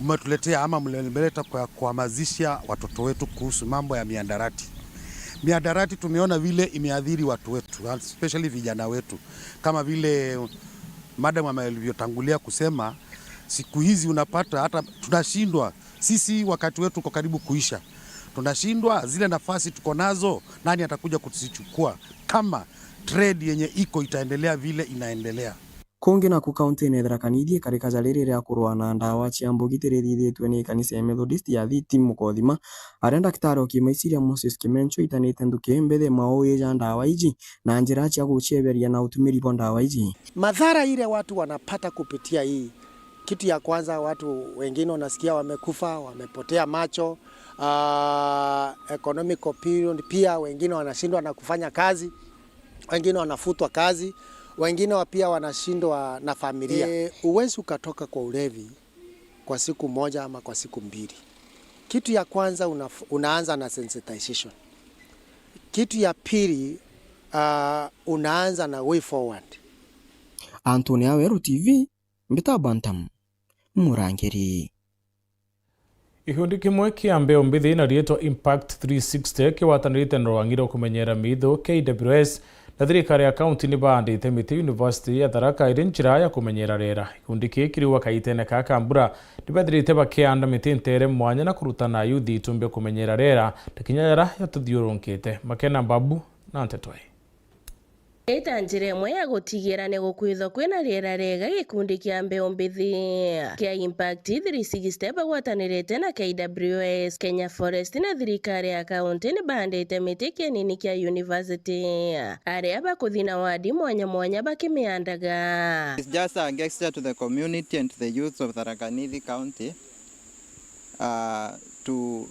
mmetuletea ama mmeleta kwa kuhamasisha watoto wetu kuhusu mambo ya mihadarati. Mihadarati tumeona vile imeathiri watu wetu, especially vijana wetu. Kama vile madam alivyotangulia kusema, siku hizi unapata hata tunashindwa, sisi wakati wetu uko karibu kuisha. Tunashindwa, zile nafasi tuko nazo, nani atakuja kuzichukua kama trade yenye iko itaendelea vile inaendelea? Kungi naku kauntine ya Tharaka Nithi, ikarikaja riri ria kurua na ndawa cia mbugi tirithithitue ni ikanisa ya Methodist ya Thiti Mukothima, aria ndakitari o kimaiciria Moses Kimencho itanite nthuki mbithi mauji ja ndawa iji na njira cia gucieberia na utumiri bwa ndawa iji. Madhara ile watu wanapata kupitia hii, kitu ya kwanza, watu wengine wanasikia wamekufa, wamepotea macho, ah, economical period, pia wengine wanashindwa na kufanya kazi, wengine wanafutwa kazi, wengine wa pia wanashindwa na familia. Eh, huwezi ukatoka kwa ulevi kwa siku moja ama kwa siku mbili. Kitu ya kwanza unaf-, unaanza na sensitization. Kitu ya pili, ah, unaanza na way forward. Antoni Aweru T V, Mbita Bantam, Murangiri. Gikundi kimwe kia mbeu mbithi na riitwa Impact three sixty kigwatanirite na rwangi rwa kumenyera miithu, K W S, na thirikari ya kaunti ni baandite miti University ya Tharaka iri njira ya kumenyera riera. Gikundi kii kiriuga kaitene ka ka mbura ni bethirite bakianda miti ntere mwanya na kurutana ayuthi itumbi kumenyera riera na kinya jara jatuthiurunkite. Makena Mbabu na nteto ii. Ita njira imwe ya gutigira ni gukwithwa kwina riera riega, gikundi kia mbeu mbithi kia Impact three sixty bagwatanirite na K W S, Kenya Forest na thirikari ya kaunti ni baandite miti kienini kia university, aria bakuthi na wadi mwanya mwanya bakimiandaga. It's just a gesture to the community and to the youths of Tharaka Nithi County, uh, to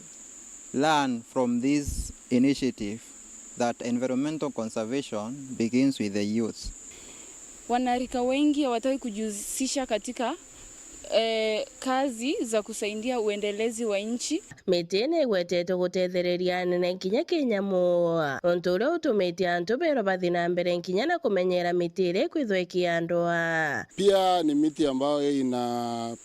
learn from this initiative that environmental conservation begins with the youth. Wanarika wengi hawataki kujihusisha katika, eh, kazi za kusaidia uendelezi wa nchi. Miti ni igwetetwe gutethereria anene nkinya kinyamu, untu uria utumite antu berwa bathi na mbere nkinya na kumenyera miti iria ikwithwa ikiandwa. Pia ni miti ambayo ina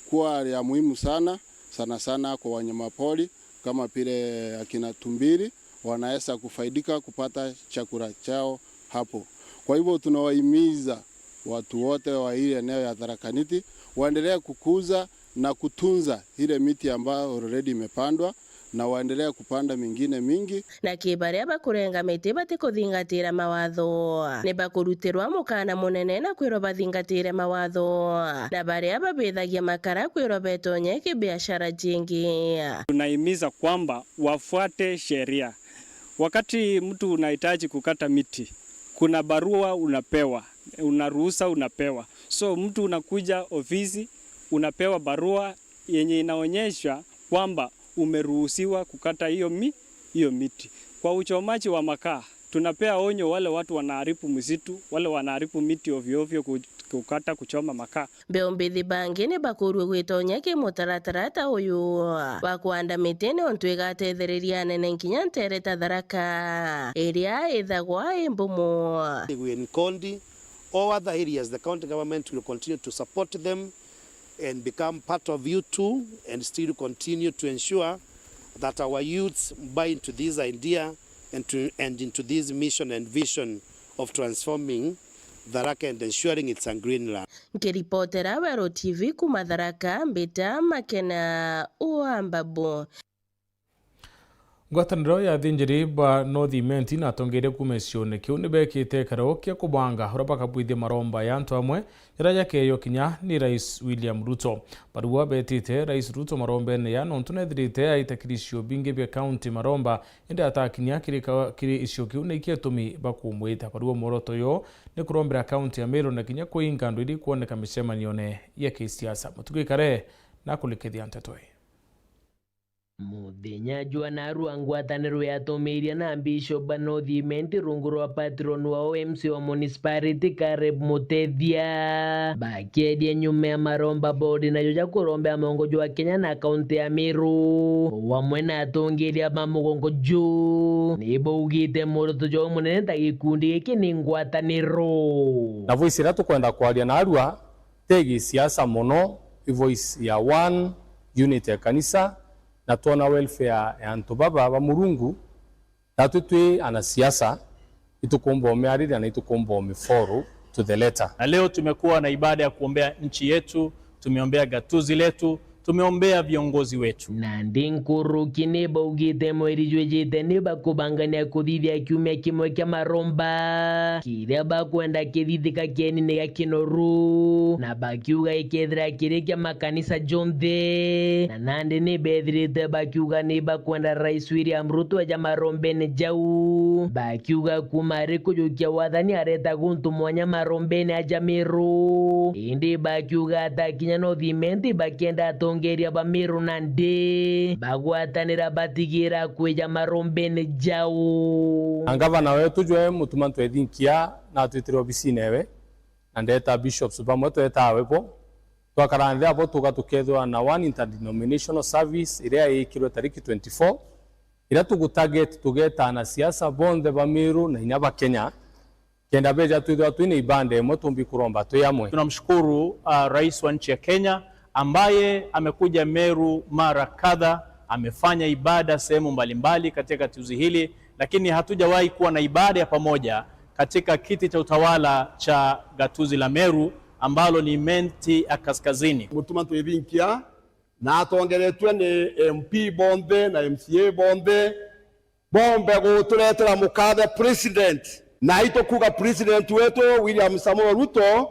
kuwa ya muhimu sana, sana sana kwa wanyamapori kama vile akina tumbiri wanaweza kufaidika kupata chakula chao hapo. Kwa hivyo tunawahimiza watu wote wa hii eneo ya Tharaka Nithi waendelee kukuza na kutunza ile miti ambayo already imepandwa, na waendelee kupanda mingine mingi. Na ki baria bakurenga miti batikuthingatira mawatho, ni bakurutirwa mukana munene na kwirwa bathingatire mawatho, na baria babithagia makara kwirwa betonye kibiashara jingi. Tunahimiza kwamba wafuate sheria. Wakati mtu unahitaji kukata miti, kuna barua unapewa, una ruhusa unapewa. So mtu unakuja ofisi, unapewa barua yenye inaonyesha kwamba umeruhusiwa kukata hiyo mi-, hiyo miti. Kwa uchomaji wa makaa, tunapea onyo wale watu wanaharibu msitu, wale wanaharibu miti ovyo ovyo, ku-, kukata, kuchoma makaa. Mbeu mbithi bangi ni bakurue gwitonya kimutaratara ta uyu wa kuanda miti, nontu igatethereria anene nkinya ntere ta Tharaka, iria ithagwa i mbumu. Igwe in Kondi, all other areas, the county government will continue to support them and become part of you too, and still continue to ensure that our youths buy into this idea and to, and into this mission and vision of transforming Tharaka and ensuring it's a green land. Nkiripotera Weru T V kuuma Tharaka, mbita Makena wa Mbabu. Ngwataniro ya athinjiri ba North Imenti na atongeria kuuma gicione kiu ni bekite ikaro kia kubanga uria bakabwithia maromba ya antu amwe jaria jakeyo kinya ni Rais William Ruto. Barua betite Rais Ruto marombene ya nontu nethirite aita kiri icio bingi bia kaunti maromba, indi atakinya kiri ka-, kiri icio kiu ni ikio itumi bakumwita. Barua mworoto yo ni kurombera kaunti ya Meru na kinya kuinga andu iri kuoneka micemanione ya kisiasa. Mutugi Kare na kulikithia nteto ii. Muthenya jwa narua ngwataniro yatumiiria na Bishop ba North Imenti rungu rwa patron wao M C wa municipality Caleb Mutethia, bakiedia nyuma ya maromba board najo ja kurombea mongo jwa Kenya na kaunti ya Meru, o amwe na atongeria ba mugongo juu, ni baugite muoroto jwao munene ta gikundi giki ni ngwataniro. Na voice iria tukwenda kwaria narua ti gisiasa mono, i voice ya one unit ya kanisa, na twona welfare ya antu baba ba Murungu, natwi twi anasiasa, itukumba umiariria na itukumba umifollow to the letter. Na leo tumekuwa na ibada ya kuombea nchi yetu, tumeombea gatuzi letu, Tumeombea viongozi wetu. Nandi nkuruki ni baugite mweri jwijite ni bakubangania kuthithia kiumia kimwe kia maromba kiria bakwenda kithithika kienine gia Kinoru, na bakiuga ikethira kiri kia makanisa jonthe, na nandi ni bethirite bakiuga ni bakwenda Rais William Ruto aja marombene jau, bakiuga kuma ari kujukia wathani areta guntu mwanya marombene aja Meru, indi bakiuga atakinya North Imenti bakienda atongeria ba Meru nandi bagwatanira batigira kwija marombene jau. Na ngavana wetu jwe Mutuma Ntwethinkia natwitire obisine ewe, na ndeta bishops bamwe twetawe bo, twakara nthi abo tuga tukethirwa na one interdenominational service iria yikirwe tariki twenty-four, iria tugutarget tugeta anasiasa bonthe ba Meru na inya ba Kenya, kenda beja twithirwa twina ibanda imwe tumbi kuromba twi amwe. Tunamshukuru uh, Rais wa nchi ya Kenya ambaye amekuja Meru mara kadha, amefanya ibada sehemu mbalimbali katika gatuzi hili, lakini hatujawahi kuwa na ibada ya pamoja katika kiti cha utawala cha gatuzi la Meru ambalo ni Imenti ya Kaskazini. Mutuma Ntwethinkia na atongeretue ni M P bonthe na M C A bonthe, bombe guturetera mukathe president. Na itukuga president wetu William Samoei Ruto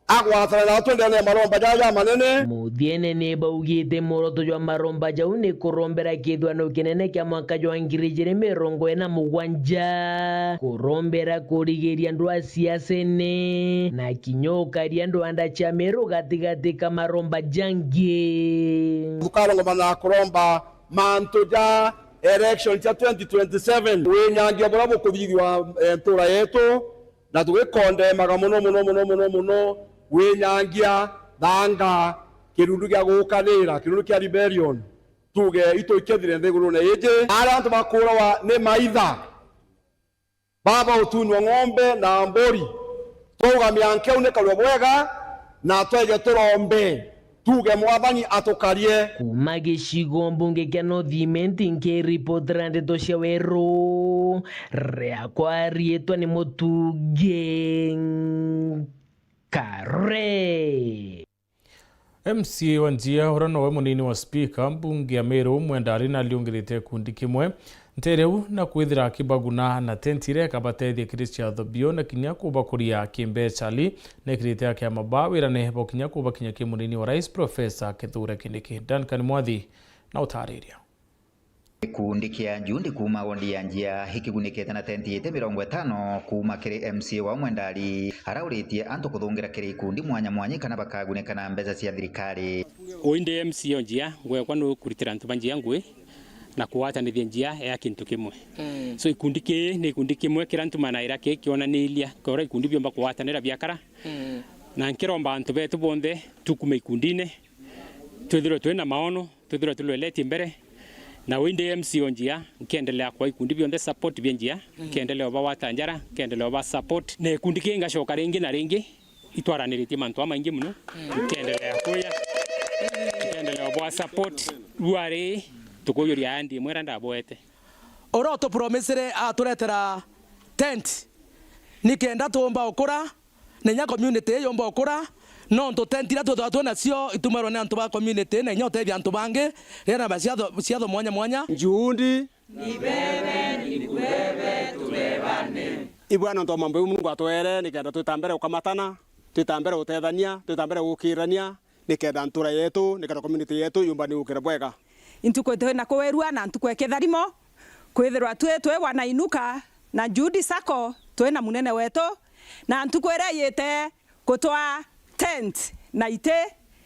agwatana na twendene maromba jaja manene. Muthiene ni baugite muoroto jwa maromba jau ni kurombera kithurano kinene kia mwaka jwa ngiri ijiri mirongo ina mugwanja, kurombera kurigiria andu a siasene, na kinya ukaria andu a nda cia Meru gatigati ka maromba jangi. Tukarongomana na kuromba mantu ja election cia twenty twenty-seven, winyangia buria bukuthithua eh, ntura yetu, na tugikondemaga muno muno muno muno muno winyangia thanga kirundu gia gukanira, kirundu kia rebellion, tuge itu ikethire nthigurune iji. Aria antu bakuurawa ni maitha, baba utunywa ng'ombe na mburi, twaugamia nkeu ni karua bwega, na tweje turombe, tuuge Mwathani atukarie. Kuuma gicigo mbunge kia North Imenti, nkiripotera ndeto cia Weru, riakwa riitwa ni Mutungi Kare. M C A wa Njia, uria nowe munini wa spika mbunge ya Meru, Mwenda Ali, nariungirite gikundi kimwe ntere iu na kwithira akibaguna na tenti iria ikabatethia kiri ciatho bio na kinya kubakuria kimbecali. Nekirite akiama ba wirane bo kinya kubakinya ki munini wa rais Professor Kithure Kindiki. Duncan Mwathi na utariria. Gikundi kia Jundi kuuma wondi ya Njia ikigunikite na tenti iti mirongo itano kuuma kiri M C A wao Mwenda Ali, arauritie antu kuthungira kiri ikundi mwanya mwanya kana bakagunika na mbeca cia thirikari. Uu indi M C A o Njia, ngwekwa ni kuritira antu ba Njia ngui na kugwatanithia Njia ya kintu kimwe. So ikundi kii ni ikundi kimwe kiria ntumanaira ki kionaniria kiuria ikundi biumba kugwatanira biakara. Na nkiromba antu betu bonthe tukume ikundine, twithirwe twina maono, twithirwe tulweletie mbere, na uu indi M C A o Njia, nkiendelea kwa ikundi bionthe support bia Njia, nkiendelea ubagwata njara, nkiendelea uba support. Na ikundi kii ngacoka ringi na ringi, itwaraniritie mantu jamaingi mono, nkiendelea kuya, nkiendelea ubwa support. Rua ri, tukujuria aya ndi mwera ndabwete. Uria utupromisire aturetera tent, nikenda tuumba ukura, na inya community ii yumba ukura, nontu tent iria twithagwa twi nacio itumairwa ni antu ba community, na inya utethia antu bangi, riria na ciatho, ciatho mwanya mwanya. Juhudi ni bebe, ni kubebe, tubebane. Ibwana nontu bwa mambo jau Murungu atwere, nikenda twita mbere gukamatana, twita mbere gutethania, twita mbere gukirania, nikenda ntura yetu, nikenda community yetu yumbani gukira bwega. Intuku twina kuwirua na ntuku ya kitharimo, kwithirwa twi, twi wanainuka na Juhudi Sacco, twina munene wetu, na ntuku iria yite kutwa tent na iti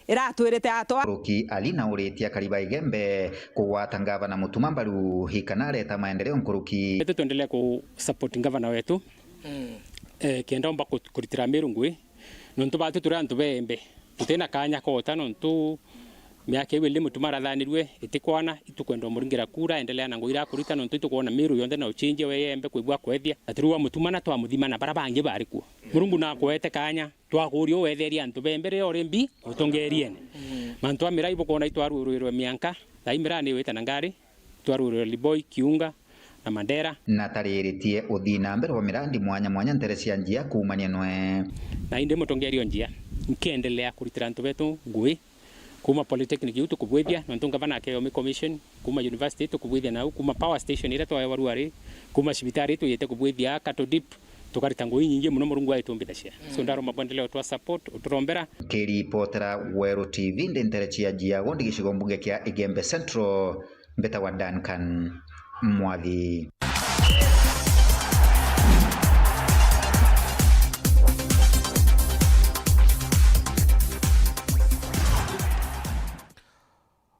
iratwirite atwa. Nkuruki Ali na uritie akari ba Igembe kugwata ngavana Mutuma mbaru, ikana areta maendeleo nkuruki. Betu twendelee ku support ngavana wetu, eh, kenda omba ku-, kuritira Miru ngui, nontu batu turi antu beembe, tutina kanya koota nontu miaka iu ili Mutuma arathanirue itikwana, itukwenda umuringira kura, endelea na ngui iria akurita, nontu itukwona Miru yonthe na uchinjia we yembe kwibua kwethia. Ati riu wa Mutuma na twamuthima na bara bangi bari kuo. Murungu nakwete kanya, twakuria uwetheria antu beembe riria uri mbi, utongeriene. Mantu a miraa ibukwona itwarurwirwe mianka, thaa ii miraa ni wita na ngari, twarurwirwe Liboi, Kiunga, na Mandera. Na tariritie uthii na mbere wa mirandi mwanya mwanya ntere cia Njia kuumania nwe. Na indi mutongeria o Njia, nkiendelea kuritira antu betu ngui, Kuma polytechnic iu tukubwithia, nontu ngavana akeewa mi commission, kuma university tukubwithia nau, kuma power station iria twaewa Ruari, kuma cibitari tujite kubwithia Cattle Dip, tukarita ngugi inyingi mono, Murungu aitumbithacia. So ndaromba bwendelee utwa support, uturombera. Nkiripotera Weru T V ndi ntere cia Jiago ndi gicigo mbunge kia Igembe Central, mbetagwa Duncan Mwathi.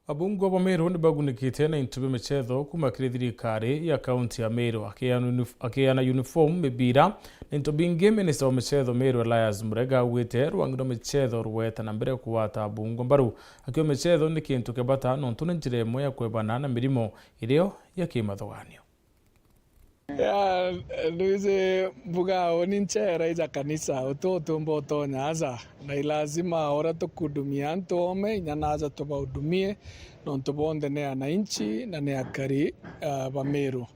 Abunge ba Meru ni bagunikite na into bia michetho kuma kiri thirikari ya kaunti ya Meru. Akiana unif-, akiana uniform, mibira na into bingi, minista wa michetho Meru Elias Murega augite rwangi rwa michetho rugweta na mbere kugwata abunge mbaru. Akiuga michetho ni kintu kia bata nontu ni njira imwe ya kwebana na mirimo irio ya kimathuganio. Ya, ndwiji mbuga uni nchera ija kanisa, uti utumba utonya aja. Na ilazima uria tukudumia antu ome, inya naja tubaudumie, nontu bonthe ni ananchi na ni akari, ah, ba Meru.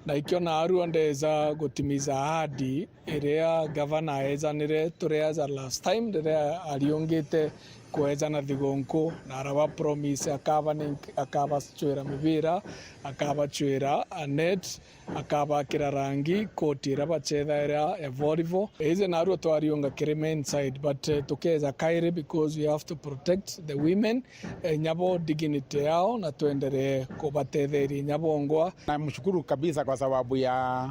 Na ikio narua ndeja gutimiza ahadi iria gavana eejanire turi aja last time riria ariungite kweejana thigunku, na araba promise akaba ni, akabacwira mibira, akabacwira a net, akabakira rangi, koti iria bachethaira ya volleyball. Iji narua twariunga kiri men side, but, eh, tukeeja kairi because we have to protect the women, eh, inya bo dignity yao, na twenderee kubatetheria inya bongwa. Namshukuru kabisa kwa sababu ya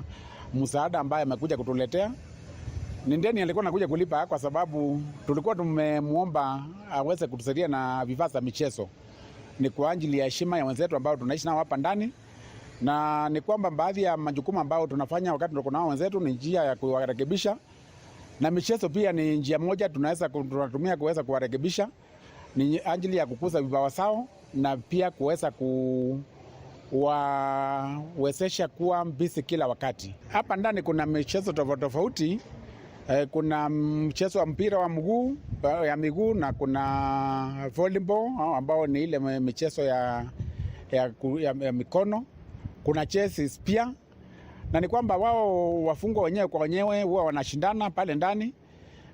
msaada ambaye amekuja kutuletea. Ni deni alikuwa anakuja kulipa kwa sababu tulikuwa tumemuomba aweze kutusaidia na vifaa za michezo. Ni kwa ajili ya heshima ya wenzetu ambao tunaishi nao hapa ndani, na ni kwamba baadhi ya majukumu ambayo tunafanya wakati tuko nao wenzetu ni njia ya kuwarekebisha, na michezo pia ni njia moja tunaweza ku-, tunatumia kuweza kuwarekebisha. Ni ajili ya kukuza vipawa zao na pia kuweza kuwawezesha kuwa busy kila wakati. Hapa ndani kuna michezo tofauti tofauti. Eh, kuna mchezo wa mpira wa mguu, ya miguu, na kuna volleyball, ah, ambao ni ile me-, michezo ya, ya ku-, ya, ya mikono. Kuna chess pia. Na ni kwamba wao wafungwa wenyewe kwa wenyewe huwa wanashindana pale ndani.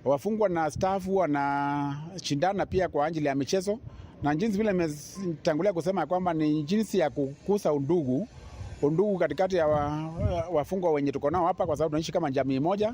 Wafungwa na staff huwa wanashindana pia kwa ajili ya michezo. Na jinsi vile nimetangulia kusema kwamba ni jinsi ya kukuza undugu, undugu katikati ya wa-, wafungwa wenye tuko nao hapa, kwa sababu tunaishi kama jamii moja.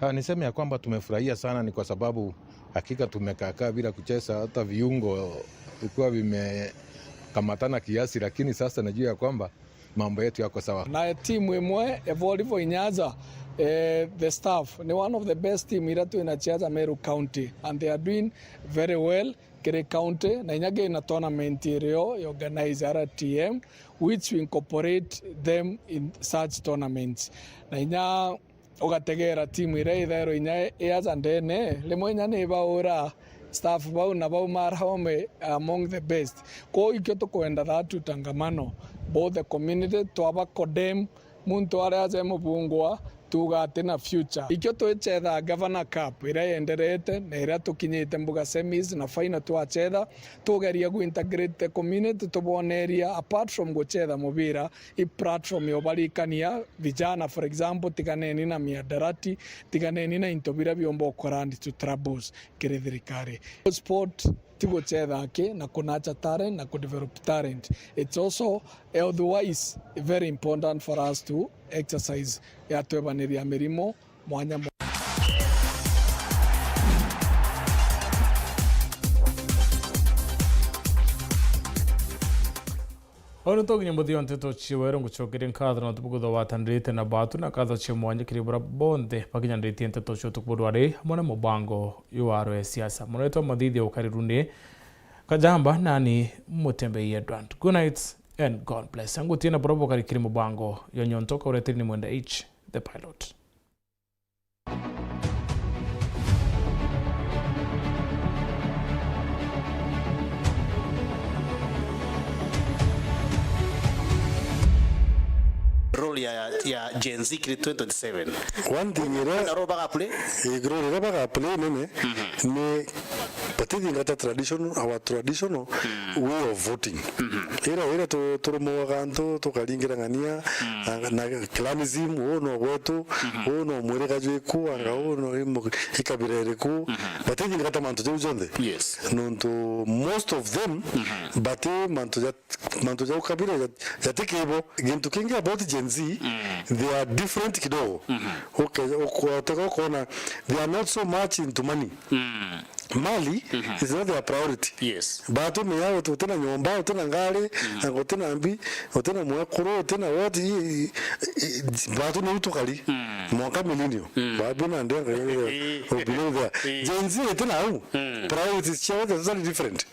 Ah, niseme ya kwamba tumefurahia sana, ni kwa sababu hakika tumekaakaa bila kucheza, hata viungo ilikuwa vimekamatana kiasi, lakini sasa najua ya kwamba mambo yetu yako sawa. Na timu imwe ya volleyball i Nyanza, eh, the staff ni one of the best team iria twina cia Meru County, and they are doing very well kiri county, na inya gina tournament irio ya organize R T M, which we incorporate them in such tournaments. Na inya ugategera timu iria ithairwa inya i aja ndene, rimwe inya ni ibaura staff bau na baumara ome among the best. Kwou ikio tukwenda that utangamano, both the community, twaba condemn muntu aria aja e mubungwa, tuuga ati na future. Ikio twichetha Governor Cup iria yenderete na iria tukinyite mbuga semis na final twachetha, tugeria gu integrate the community, tuboneria apart from guchetha mubira, i platform ya ubarikania vijana, for example, tiganeni na miadarati, tiganeni na into biria biumba ukurandi to troubles kiri thirikari. Sport ti guchetha aki na kunacha talent na kudevelop talent. It's also health wise very important for us to exercise ya twebaniria mirimo mwanya mwa- Uu ni tuginya muthia wa nteto cia weru. Ngucokeria nkatho na tubuku thogwatanirite na batu, na nkatho cia mwanya kiri buria bonthe bakinyanitie nteto cia utuku bwa rwari, hamwe na mubango yu wa rwe siasa. Muretwa Mathithia ukari runi Kajamba, nani Mutembei Edward. Good night and God bless. Angutie na buria bukari kiri mubango yo nyontoka uretiri ni Mwenda H, the pilot. Role ya, ya Gen Z kiri twenty twenty-seven. One thing ira, na role baga play? Eh, role ira baga play nene, mhm, ni Batithingata traditional, our traditional way of voting. Ira, ira tu-, turumagwa antu, tukaringirang'ania, na, na clanism, uu no gwetu, uu no mwirika jwiku, anga uu no imu-, ikabira iriku. Batithingata mantu jau jonthe. Yes. Nontu most of them, bati mantu ja, mantu ja ukabira ja, jatikibo. Gintu kingi about Gen Z, they are different kidogo. Uke-, ukwateka ukona, they are not so much into money. Mali is not their priority. Yes. Batu meya uti-, utina nyomba, utina ngari, na utina mbi, utina mwekuru, utina what, i, i, i, batu ni utukari. Mwanka millennium. Babu na ndenga, below there. Gen Z itina au. Priorities ciao are totally different.